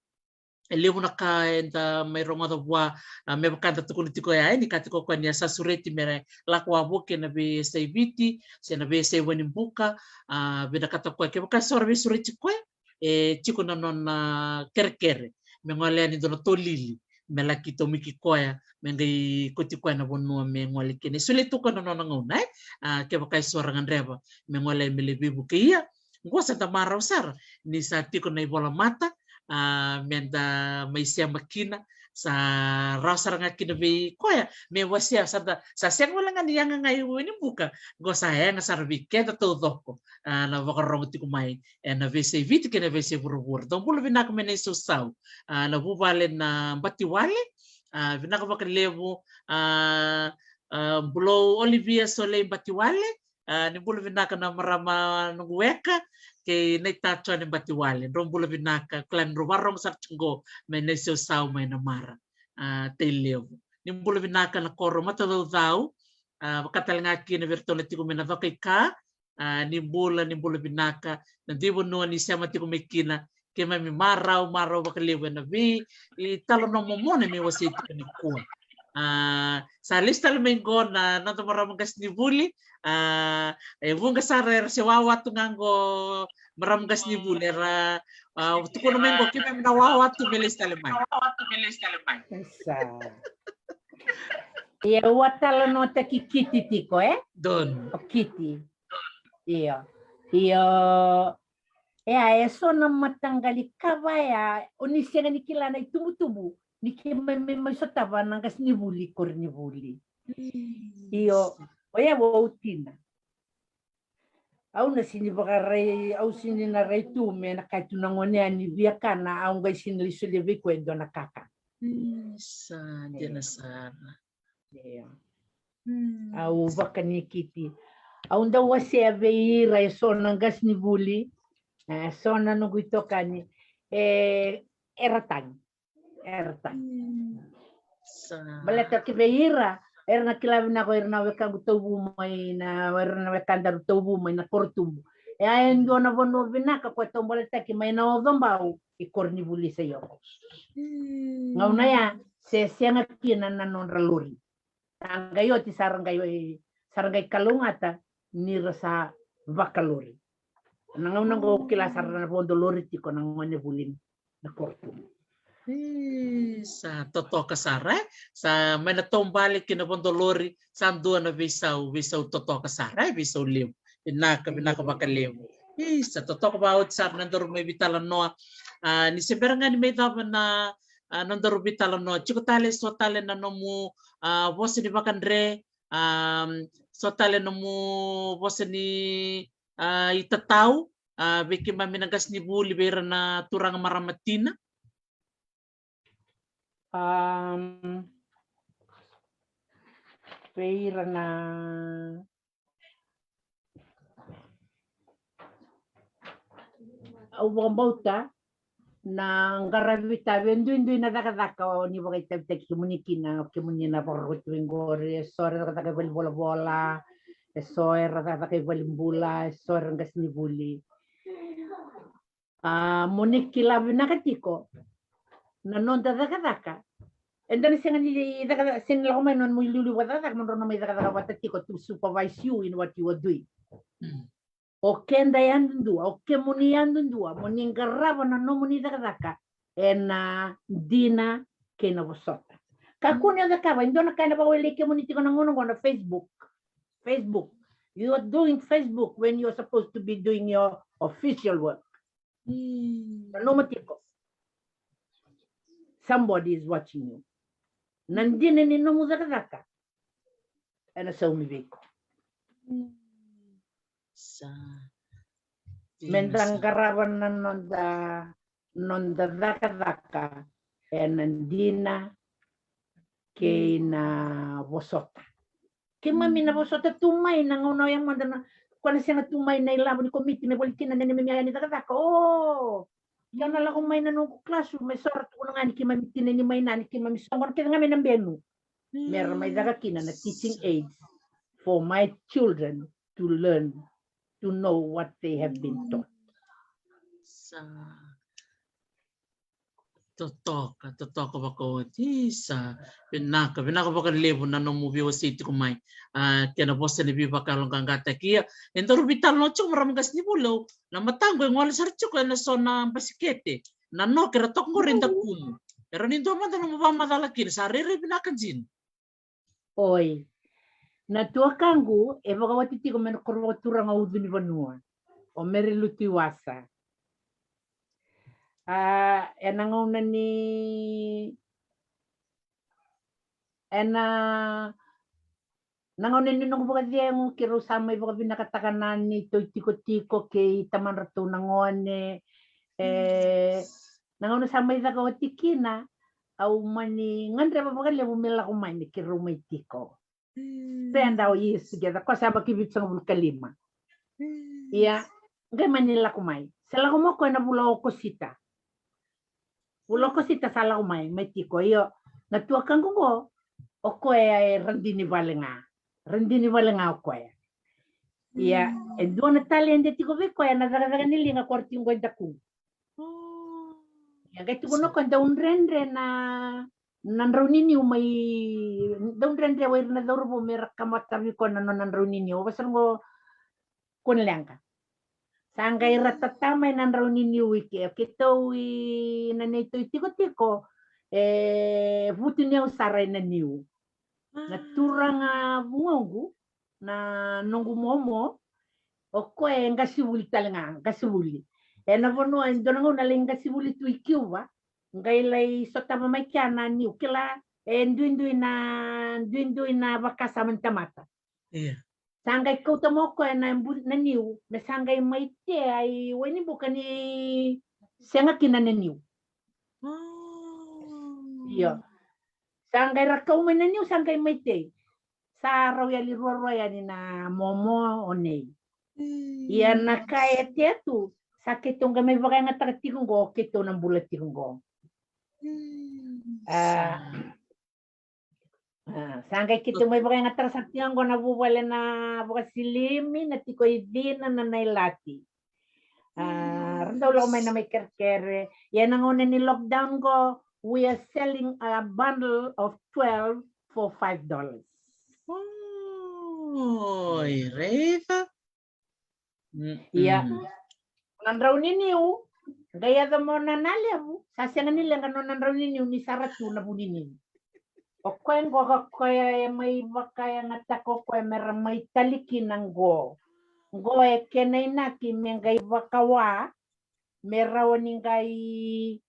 e levu na ka eda mai rogoca vua, a, me vaka da tukuna tiko ya, e, ni ka tiko koya ni a sa sureti me lako wavoki ena veiyasai Viti se na veiyasai Vanibuka, a, vinakata koya kevaka e so ra veisureti koya, e tiko na nona kerekere me gole yani dua na tolili me laki tomiki koya me qai koti koya na vanua me gole kina. E solia tu koya na nona gauna, e, a, kevaka e so ra gadreva me gole yani me lai veivuke. Ia, qo sa da marau sara ni sa tiko na ivolamata, a, me da mai sema kina, sa rawa sara ga kina vei koya me wasea, sa da, sa sega wale ga ni yaga ga i Vanibuka, qo sa yaga sara vei keda taucoko, a, na vakarogo tiko mai ena veiyasai Viti kei na veiyasai vuravura. Dou bula vinaka mai Naisausau, a, na vuvale na Batiwale, a, vinaka vakalevu, a, a, Bulou Olivia Solei Batiwale, a, ni bula vinaka na marama noqu weka kei Naita Jone Batiwale. Drau bula vinaka, kila ni drau vakarogo sara tiko qo mai Naisausau mai Namara, a, Tailevu. Ni bula vinaka na koro Matacaucau, a, vaka tale ga kina vei iratou na tiko mai Nacokaika, a, ni bula, ni bula vinaka na dui vanua ni sema tiko mai kina. Keimami marau, marau vakalevu ena vei, e, talanoa momona me wasei tiko nikua. A, sa lesu tale mai qo na noda marama qasenivuli, a, e vuqa sara era se wawa tu ga qo marama qasenivuli, era, a, tukuna mai qo keimami na wawa tu me lesu tale mai. Isa. Ia, au a talanoataki Kiti tiko, e? Donu. O Kiti. Io. Io. Ia, e so na mataqali ka vaya o ni sega ni kila na itubutubu ni keimami mai sotava na qasenivuli koronivuli. Io, oya vou tina. Au na sini vakarai, au sini na rai tu me na kai tu na gone yani via kana, au qai sini lai solia vei koya e dua na kaka. Sa dina sara. Io. Au vakanikiti. Au dau wasea vei ira e so na qasenivuli, e so na noqu itokani, e era tagi. Era tagi. Baleta ki vei ira, era na kila vinaka o ira na wekaqu tauvu mai na, era na wekadaru tauvu mai na Korotubu. E a e dua na vanua vinaka ko e taubaletaki mai na Ocobau i koronivuli sa i Oko. Gauna ya se sega kina na nodra lori. Sa qai oti sa ra qai, sa ra qai kalougata ni ra sa vakalori. Na gauna qo au kila sa ra na vodo lori tiko na gone vuli na Korotubu. Sa totoka sara, e? Sa mai na taubale ki na vodo lori, sa dua na veisau, veisau totoka sara, e? Veisau levu. Vinaka, vinaka vakalevu. Isa, totoka vakaoti sara na daru mai veitalanoa. A, ni se bera ga ni mai cava na, a, na daru veitalanoa, tiko tale so tale na nomu, a, vosa ni vakadre, a, so tale nomu vosa ni, a, itatau, a, vei keimami na qasenivuli, vei ira na turaga marama tina. Um, vei ira na, au vakabauta na qaravi tave duidui na cakacaka o ni vakaitavitaki kemuni kina, o kemuni na vakaroti vei qori, e so era cakacaka i valivolavola, e so era cakacaka i valibula, e so era qasenivuli. A, mo ni kila vinaka tiko na noda cakacaka. Eda na sega ni cakacaka, sega ni lako mai na nomu iliuliu vakacakacaka mo drau na mai cakacaka vata tiko to supervise you in what you are doing. O keda yadudua, o kemuni yadudua, mo ni qarava na nomuni cakacaka ena dina kei na vosota. Kakua ni o cakava e dua na ka ena vakawelei kemuni tiko na gauna qo na Facebook. Facebook. You are doing Facebook when you are supposed to be doing your official work. Nanuma tiko. Somebody is watching you. Na dina ni nomu cakacaka ena saumi vei iko. Sa. Meda qarava na noda, noda cakacaka ena dina kei na vosota. Keimami na vosota tu mai na gauna oya mada na, ko na sega tu mai na ilavo ni komiti me voli kina na neimami iyaya ni cakacaka. O, ke au na lako mai na noqu classroom me sora tukuna ga ni keimami tina ni mai na ni keimami soqona kece ga mai na benu. Me ra mai caka kina na teaching aids for my children to learn, to know what they have been taught. Sa. Totoka, totoka vakaoti. Isa, vinaka, vinaka vakalevu na nomu veiwasei tiko mai. A, kei na vosa ni veivakayaloqaqataki. Ia, e daru veitalanoa tiko marama qasenivuli, na mataqu e gole sara tiko ena so na basikete. Na noke era toka qori e dakumu. Era ni dua mada nomu vakamacala kina, sa rairai vinaka dina. Oi. Na tuakaqu e vakawati tiko mai na koro vakaturaga o Ucunivanua, o Mary Lutu Iwasa. A, ena gauna ni, ena, na gauna ni noqu vakacegu keirau sa mai vakavinakataka na neitou itikotiko kei tamadratou na gone. E, na gauna sa mai caka oti kina, au mani gadreva vakalevu me lako mai me keirau mai tiko. Spend our years together, ko sa vaki vitusagavulu ka lima. Ia, qai mani lako mai. Sa lako mai o koya na vula o Okosita. Vula o Okosita sa lako mai, mai tiko. Io, na tuakaqu qo, o koya e radini vale ga. Radini vale ga o koya. Ia, e dua na taledi e tiko vei koya na cakacaka ni liga ko ra tiko qo e dakuqu. Ia, qai tukuna o koya dau dredre na, na drau ni niu mai, dau dredre o ira na cauravou me ra kamata vei koya na nona drau ni niu. Au vaka sara qo, kua ni leqa. Sa qai ra tata mai na drau ni niu i ke, o keitou i na neitou itikotiko, e vutuniyau sara ena niu. Na turaga vugoqu, na noqu momo, o koya e qasenivuli tale ga, qasenivuli. Ena vanua e dua na gauna lai qasenivuli tu i Cuba, qai lai sotava mai kea na niu, kila e duidui na, duidui na vakasama ni tamata. Ia. Sa qai kauta mai o koya na bu-, na niu, me sa qai mai tea i Wainibuka ni sega kina na niu. Oh. Io. Sa qai ra kau mai na niu, sa qai mai tei. Sa rau yali ruarua yani na momo o Nei. Mm. Ia na ka e tea tu, sa keitou qai mai vakayagataka tiko qo, keitou na bula tiko qo. Mm. A, a, sa qai keitou mai vakayagataka sara tiko qo na vuvale na vakasilimi, na tiko i Cina, na Nailati. A, ra dau lako mai na mai kerekere. Ia na gauna ni lockdown qo, we are selling a bundle of twelve for five dollars. Oi, raica. Mm-mm. Ia. Na drau ni niu, qai yaco mo na na levu, sa sega ni leqa nona drau ni niu ni sa ra tu na vu ni niu. O koya qo ka koya e mai vakayagataka o koya me ra mai tali kina qo. Qo e kena inaki me qai vakawa, me rawa ni qai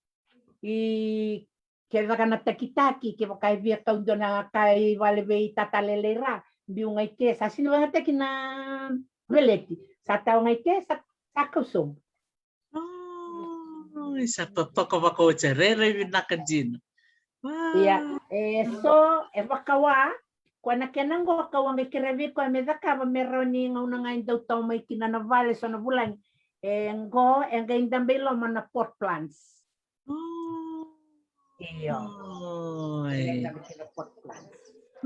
i ke caka na takitaki, kevaka e via kau dua na ka i vale vei tata lelei ra, biu ga i ke, sa sini vagataki na veleti. Sa tau ga i ke, sa, sa kau sobu. Oh, sa totoka vakaoti, rairai vinaka dina. Wow. Ia, e so, e vakawa, koya na kena qo, kau a qai kerea vei koya me cakava me rawa ni gauna ga e dau tau mai kina na vale, so na vulagi. E qo, e qai dabe i loma na pot plants. Oh. Io. Oi. E dabe kina pot plants.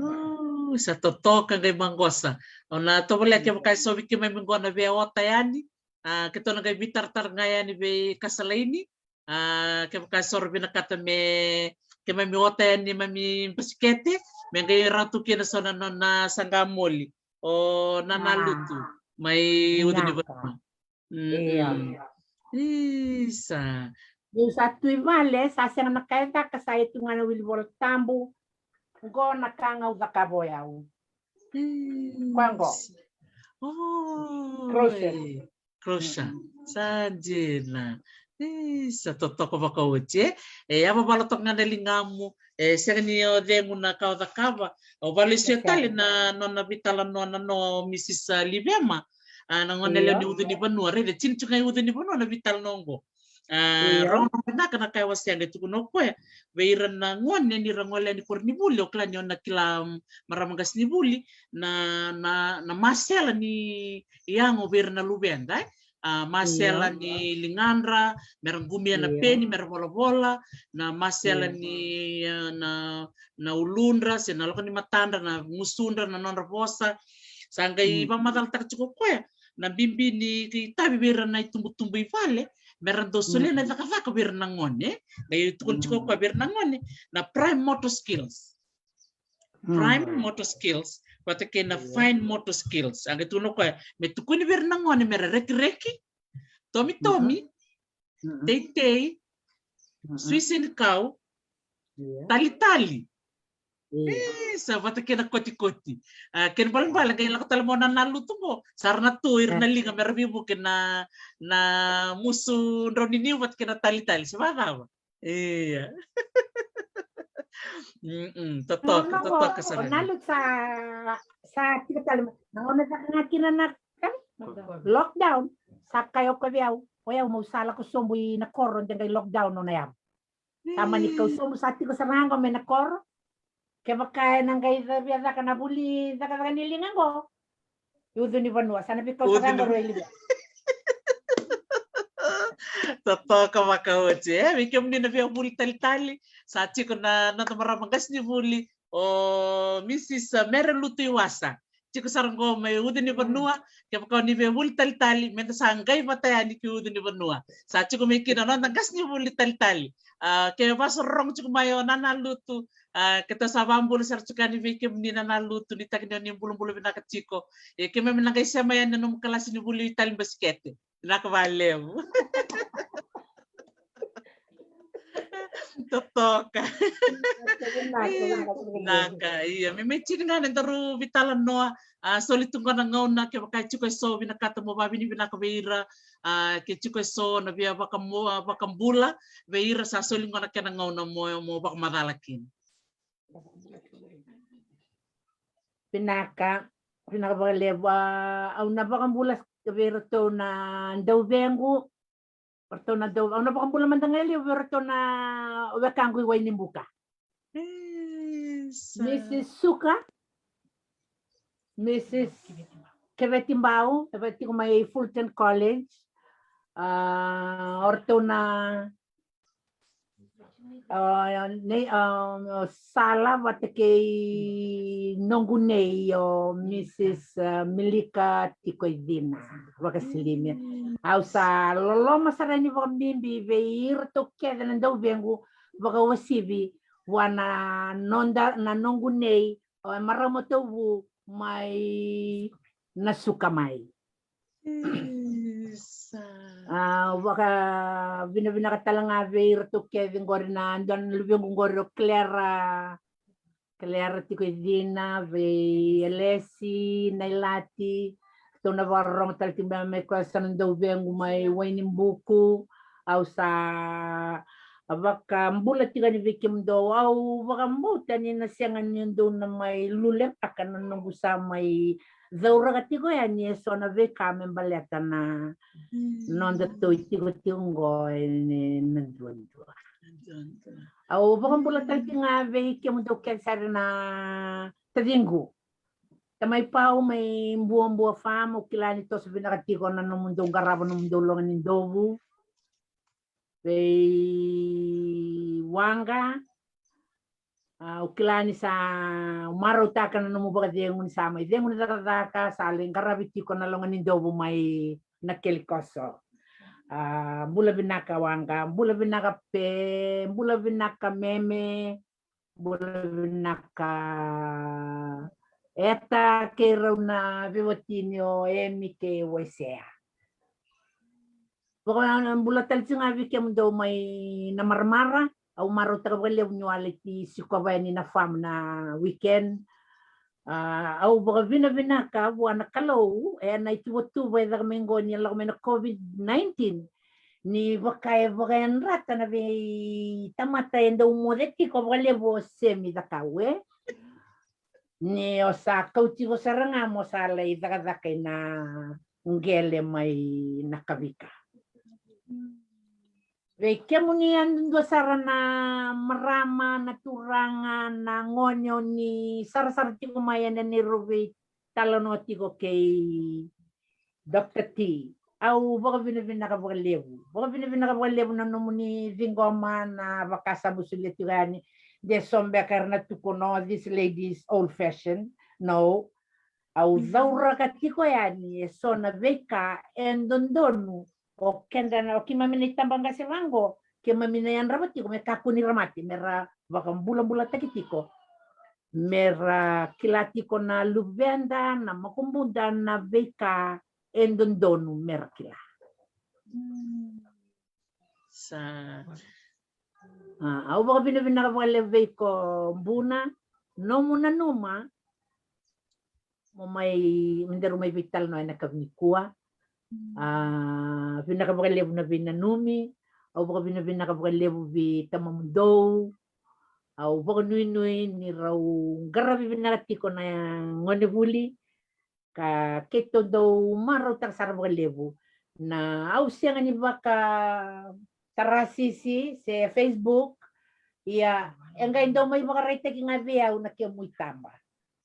Oh, sa totoka qai maqosa. O na tovolea kevaka e so vei keimami qo na via ota yani. A, keitou na qai veitaratara ga yani vei Kasalaini. A, kevaka e so ra vinakata me keimami ota yani mami basikete, me qai rauta kina so na nona saqa moli. O Nana Lutu mai Uca ni Vanua. Io. Isa. Niu sa tu i vale, sa sega na ka e caka, sa e tu ga na wili Vola Tabu. Qo na ka ga au cakava o yau. Koya qo. Crochet. Crochet. Sa dina. Isa, totoka vakaoti, e. E yavavala toka ga na ligamu, e sega ni o cegu na ka o cakava. Au valesuya tale na nona veitalanoa na noa o Mrs Livema. A, na gone lewe ni Uca ni Vanua, raica, tini tu ga i Uca ni Vanua na veitalanoa qo. A, rogo vinaka na ka e wasea qai tukuna o koya vei ira na gone ni ra gole yani koronivuli, o kila ni o na kila, mm, marama qasenivuli, na, na, na masela ni yago vei ira na luveda, e. A, masela ni ligadra, me ra qumia na peni, me ra volavola, na masela ni, a, na, na uludra, se na loko ni matadra, na gusudra, na nodra vosa. Sa qai vakamacalataka tiko o koya na bibi ni itavi vei ira na itubutubu i vale, me ra dau solia na cakacaka vei ira na gone. Qai tukuna tiko o koya vei ira na gone na prime motor skills. Prime motor skills vata kei na fine motor skills. A qai tukuna o koya me tukuni vei ira na gone me ra rekireki, tomitomi, teitei, sui senikau, talitali. Isa, vata kei na kotikoti. A, kena ibalebale qai lako tale mai o Nana Lutu qo, sa ra na tu ira na liga me ra veivuke na, na musu drau ni niu vata kei na talitali, se vakacava? Ia. Mm-mm, totoka, totoka sara. O Nana Lutu sa, sa tiko tale mai na gauna caka ga kina na lockdown. Sa kaya o koya vei au, o yau, meu sa lako sobu i na koro de qai lockdown o na yavu. Sa mani kau sobu, sa tiko sara ga qo mai na koro. Kevaka e na qai via caka na vuli cakacaka ni liga qo, i Uca ni Vanua, sa na veikau sara ga qo i liga. Totoka vakaoti, e, vei kemuni na via vuli talitali, sa tiko na noda marama qasenivuli, o Mrs Mere Lutu Iwasa. Tiko sara qo mai Uca ni Vanua, kevaka o ni via vuli talitali, meda sa qai vata yani ki Uca ni Vanua. Sa tiko mai kina na noda qasenivuli talitali. A, ke vasororogo tiko mai o Nana Lutu, a, keitou sa vakabula sara tiko yani vei kemuni Nana Lutu, nuitaki ni o ni bulabula vinaka tiko. E, keimami na qai sema yani na nomu kalasi ni vuli tali basikete. Vinaka vakalevu. Totoka. Vinaka, vinaka, vinaka. Ia, me, me tini ga na daru veitalanoa, a, soli tu ga na gauna, kevaka e tiko e so vinakata mo vakavinavinaka vei ira, a, ke tiko e so na via vakamu-, a, vakabula vei ira, sa soli ga na kena gauna mo, mo vakamacala kina. Vinaka, vinaka vakalevu. A, au na vakabula vei iratou na dauvequ, ratou na dau, au na vakabula mada ga e liu vei iratou na wekaqu i Wainibuka. Isa. Missus Suka, Missus Keveti Bau, e vaka tiko mai Fulton College. A, o ratou na, a, nei, a, Sala vata kei noqu nei o Missus, a, Milika Tikoicina Vakasilimi. Au sa loloma sara yani vakabibi vei iratou kece na dauvequ vakauasivi vua na noda, na noqu nei, o e marama tauvu mai Nasuka mai. Isa. A, vakavinavinaka tale ga vei iratou kece qori na dua na luvequ qori o Clara, Clara Tikoicina, vei Elesi Nailati, ratou na vakarorogo tale tiko mai, mai koya sa na dauvequ mai Wainibuku. Au sa vakabula tiko yani vei kemudou, au vakabauta ni na sega ni dou na mai luletaka na noqu sa mai cauraka tiko yani eso na veika me baleta na noda tou itikotiko oqo ena duadua. Au vakabula tale tiko ga vei kemudou kece sara na taciqu. Tamai Pau mai Buabua Farm, au kila ni toso vinaka tiko na nomudou qarava nomudou loga ni dovu. Vei Waqa, a, au kila ni sa marautaka na nomu vakacegu ni sa mai cegu ni cakacaka, sa lai qaravi tiko na loga ni dovu mai Nakelikoso. A, bula vinaka Waqa, bula vinaka Pe, bula vinaka Meme, bula vinaka Eta kei rau na veiwatini o Emi kei Waisea. Vakabula tale tiko ga vei kemudou mai Namaramara, au marautaka vakalevu niu a lai sikova yani na farm na weekend. A, au vakavinavinaka vua na Kalou ena ituvatuva e caka mai qo ni lako mai na COVID nineteen. Ni vaka e vakayadrata na veitamata e dau moce tiko vakalevu o Semi Cakau, e? Ni o sa kau tiko sara ga mo sa lai cakacaka ina qele mai Nakavika. Vei kemuni yadudua sara na marama, na turaga, na gone o ni sarasara tiko mai ena neirau veitalanoa tiko kei Doctor T. Au vakavinavinaka vakalevu. Vakavinavinaka vakalevu na nomuni ciqoma na vakasavu solia tiko yani. De so beka era na tukuna, this lady is old fashioned. No. Au cauraka tiko yani eso na veika e dodonu o keda na, o keimami na itabaqase vaqo, keimami na yadrava tiko me kakua ni ra mate, me ra vakabulabulataki tiko, me ra kila tiko na luveda, na makubuda, na veika e dodonu me ra kila. Sa. A, au vakavinavinaka vakalevu vei iko Buna, nomu nanuma mo mai, me daru mai veitalanoa ena yakavi nikua. A, vinaka vakalevu na veinanumi. Au vakavinavinaka vakalevu vei tamamudou. Au vakanuinui ni rau qaravi vinaka tiko na gonevuli. Ka keitou dau marautaka sara vakalevu. Na, au sega ni vakatarasisi se Facebook. Ia, e qai dau mai vakaraitaki ga vei au na kemu itaba.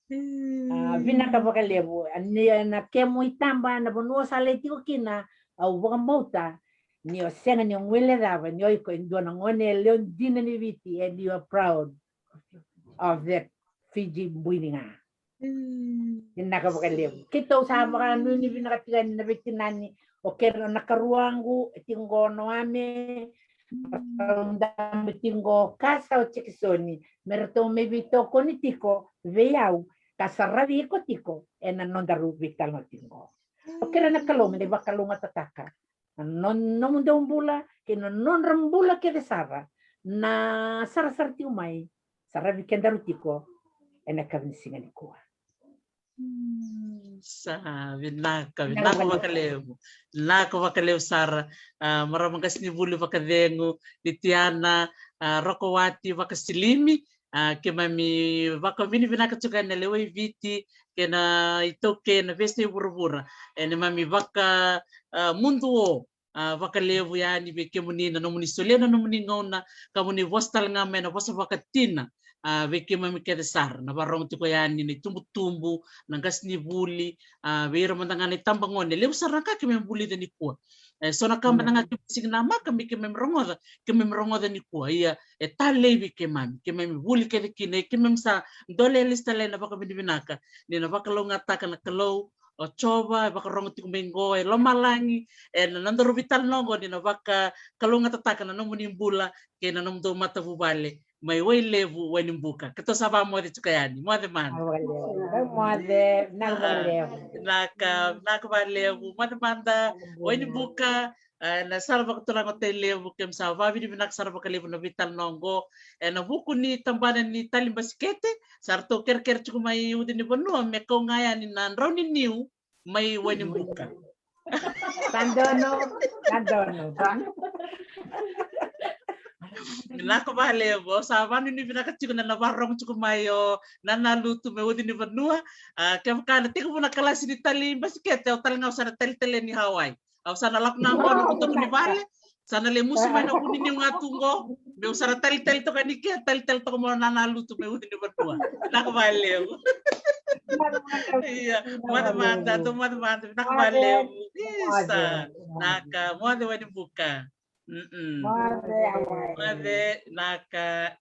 A, vinaka vakalevu. A, ni, na kemu itaba, na vanua sa lai tiko kina, au vakabauta ni o sega ni o guilecava ni o iko e dua na gone e lewe dina ni Viti, and you are proud of that Fiji Buiniga. Vinaka vakalevu. Keitou sa vakanuinui vinaka tiko yani na veitinani, o kei na karuaqu e tiko qo, Noame, rau dabe tiko qo, Kasa, o Jekisoni, me ratou mai veitokoni tiko vei au ka saravi iko tiko ena nodaru veitalanoa tiko qo. O kere na Kalou me na ivakalougatataka na no-, nomudou bula kei na nodra bula kece sara na sarasara tiko mai, saravi kedaru tiko ena yakavi ni siga nikua. Sa vinaka, vinaka vakalevu. Vinaka vakalevu sara. A, marama qasenivuli vakacegu, Litiana, a, Rokowati Vakasilimi, A, keimami vakavinavinaka tiko yani na lewe i Viti kei na iTaukei, na veiyasai vuravura, e neimami vaka, a, muduo, a, vakalevu yani vei kemuni na nomuni solia na nomuni gauna ka moni vosa tale ga mai na vosa vakatina, a, vei keimami kece sara na varogo tiko yani na itubutubu, na qasenivuli, a, vei ira mada ga na itabagone levu sara na ka keimami vulica nikua. E so na ka mada ga keimami sega ni namaka me keimami rogoca, keimami rogoca nikua. Ia e talei vei keimami, keimami vuli kece kina, e keimami sa dolea lesu tale na vakavinavinaka ni na vakalougatataka na Kalou o Jiova e vakarogo tiko mai qo e lomalagi, e na nodaru veitalanoa qo ni na vakalougatataka na nomuni bula kei na nomudou matavuvale mai Wailevu, Wainibuka. Keitou sa vakamoce tiko yani, moce mada. Moce, moce, vinaka vakalevu. Vinaka, vinaka vakalevu, moce mada. Wainibuka, e na sala vakaturaga o Tailevu, keimami sa vakavinavinaka sara vakalevu na veitalanoa qo. E na vuku ni tabana ni tali basikete, sa ratou kerekere tiko mai Ucinivanua me kau ga yani na drau ni niu mai Wainibuka. Sa donu, sa donu. Vinaka vakalevu, au sa vakanuinui vinaka tiko na na varogo tiko mai o Nana Lutu mai Ucinivanua. A, kevaka na tekivu na kalasi ni tali basikete, au tale ga au sa na talitali ni Hawaii. Au sa na lako ga qo na kutoku ni vale, sa na lai musu mai na vu ni niu ga tu qo, meu sa na talitali toka ni ke, talitali toka mai o Nana Lutu mai Ucinivanua. Vinaka vakalevu. Ia, moce mada, dou moce mada, vinaka vakalevu. Isa, vinaka, moce Wainibuka. Mm-mm. Moce, vinaka.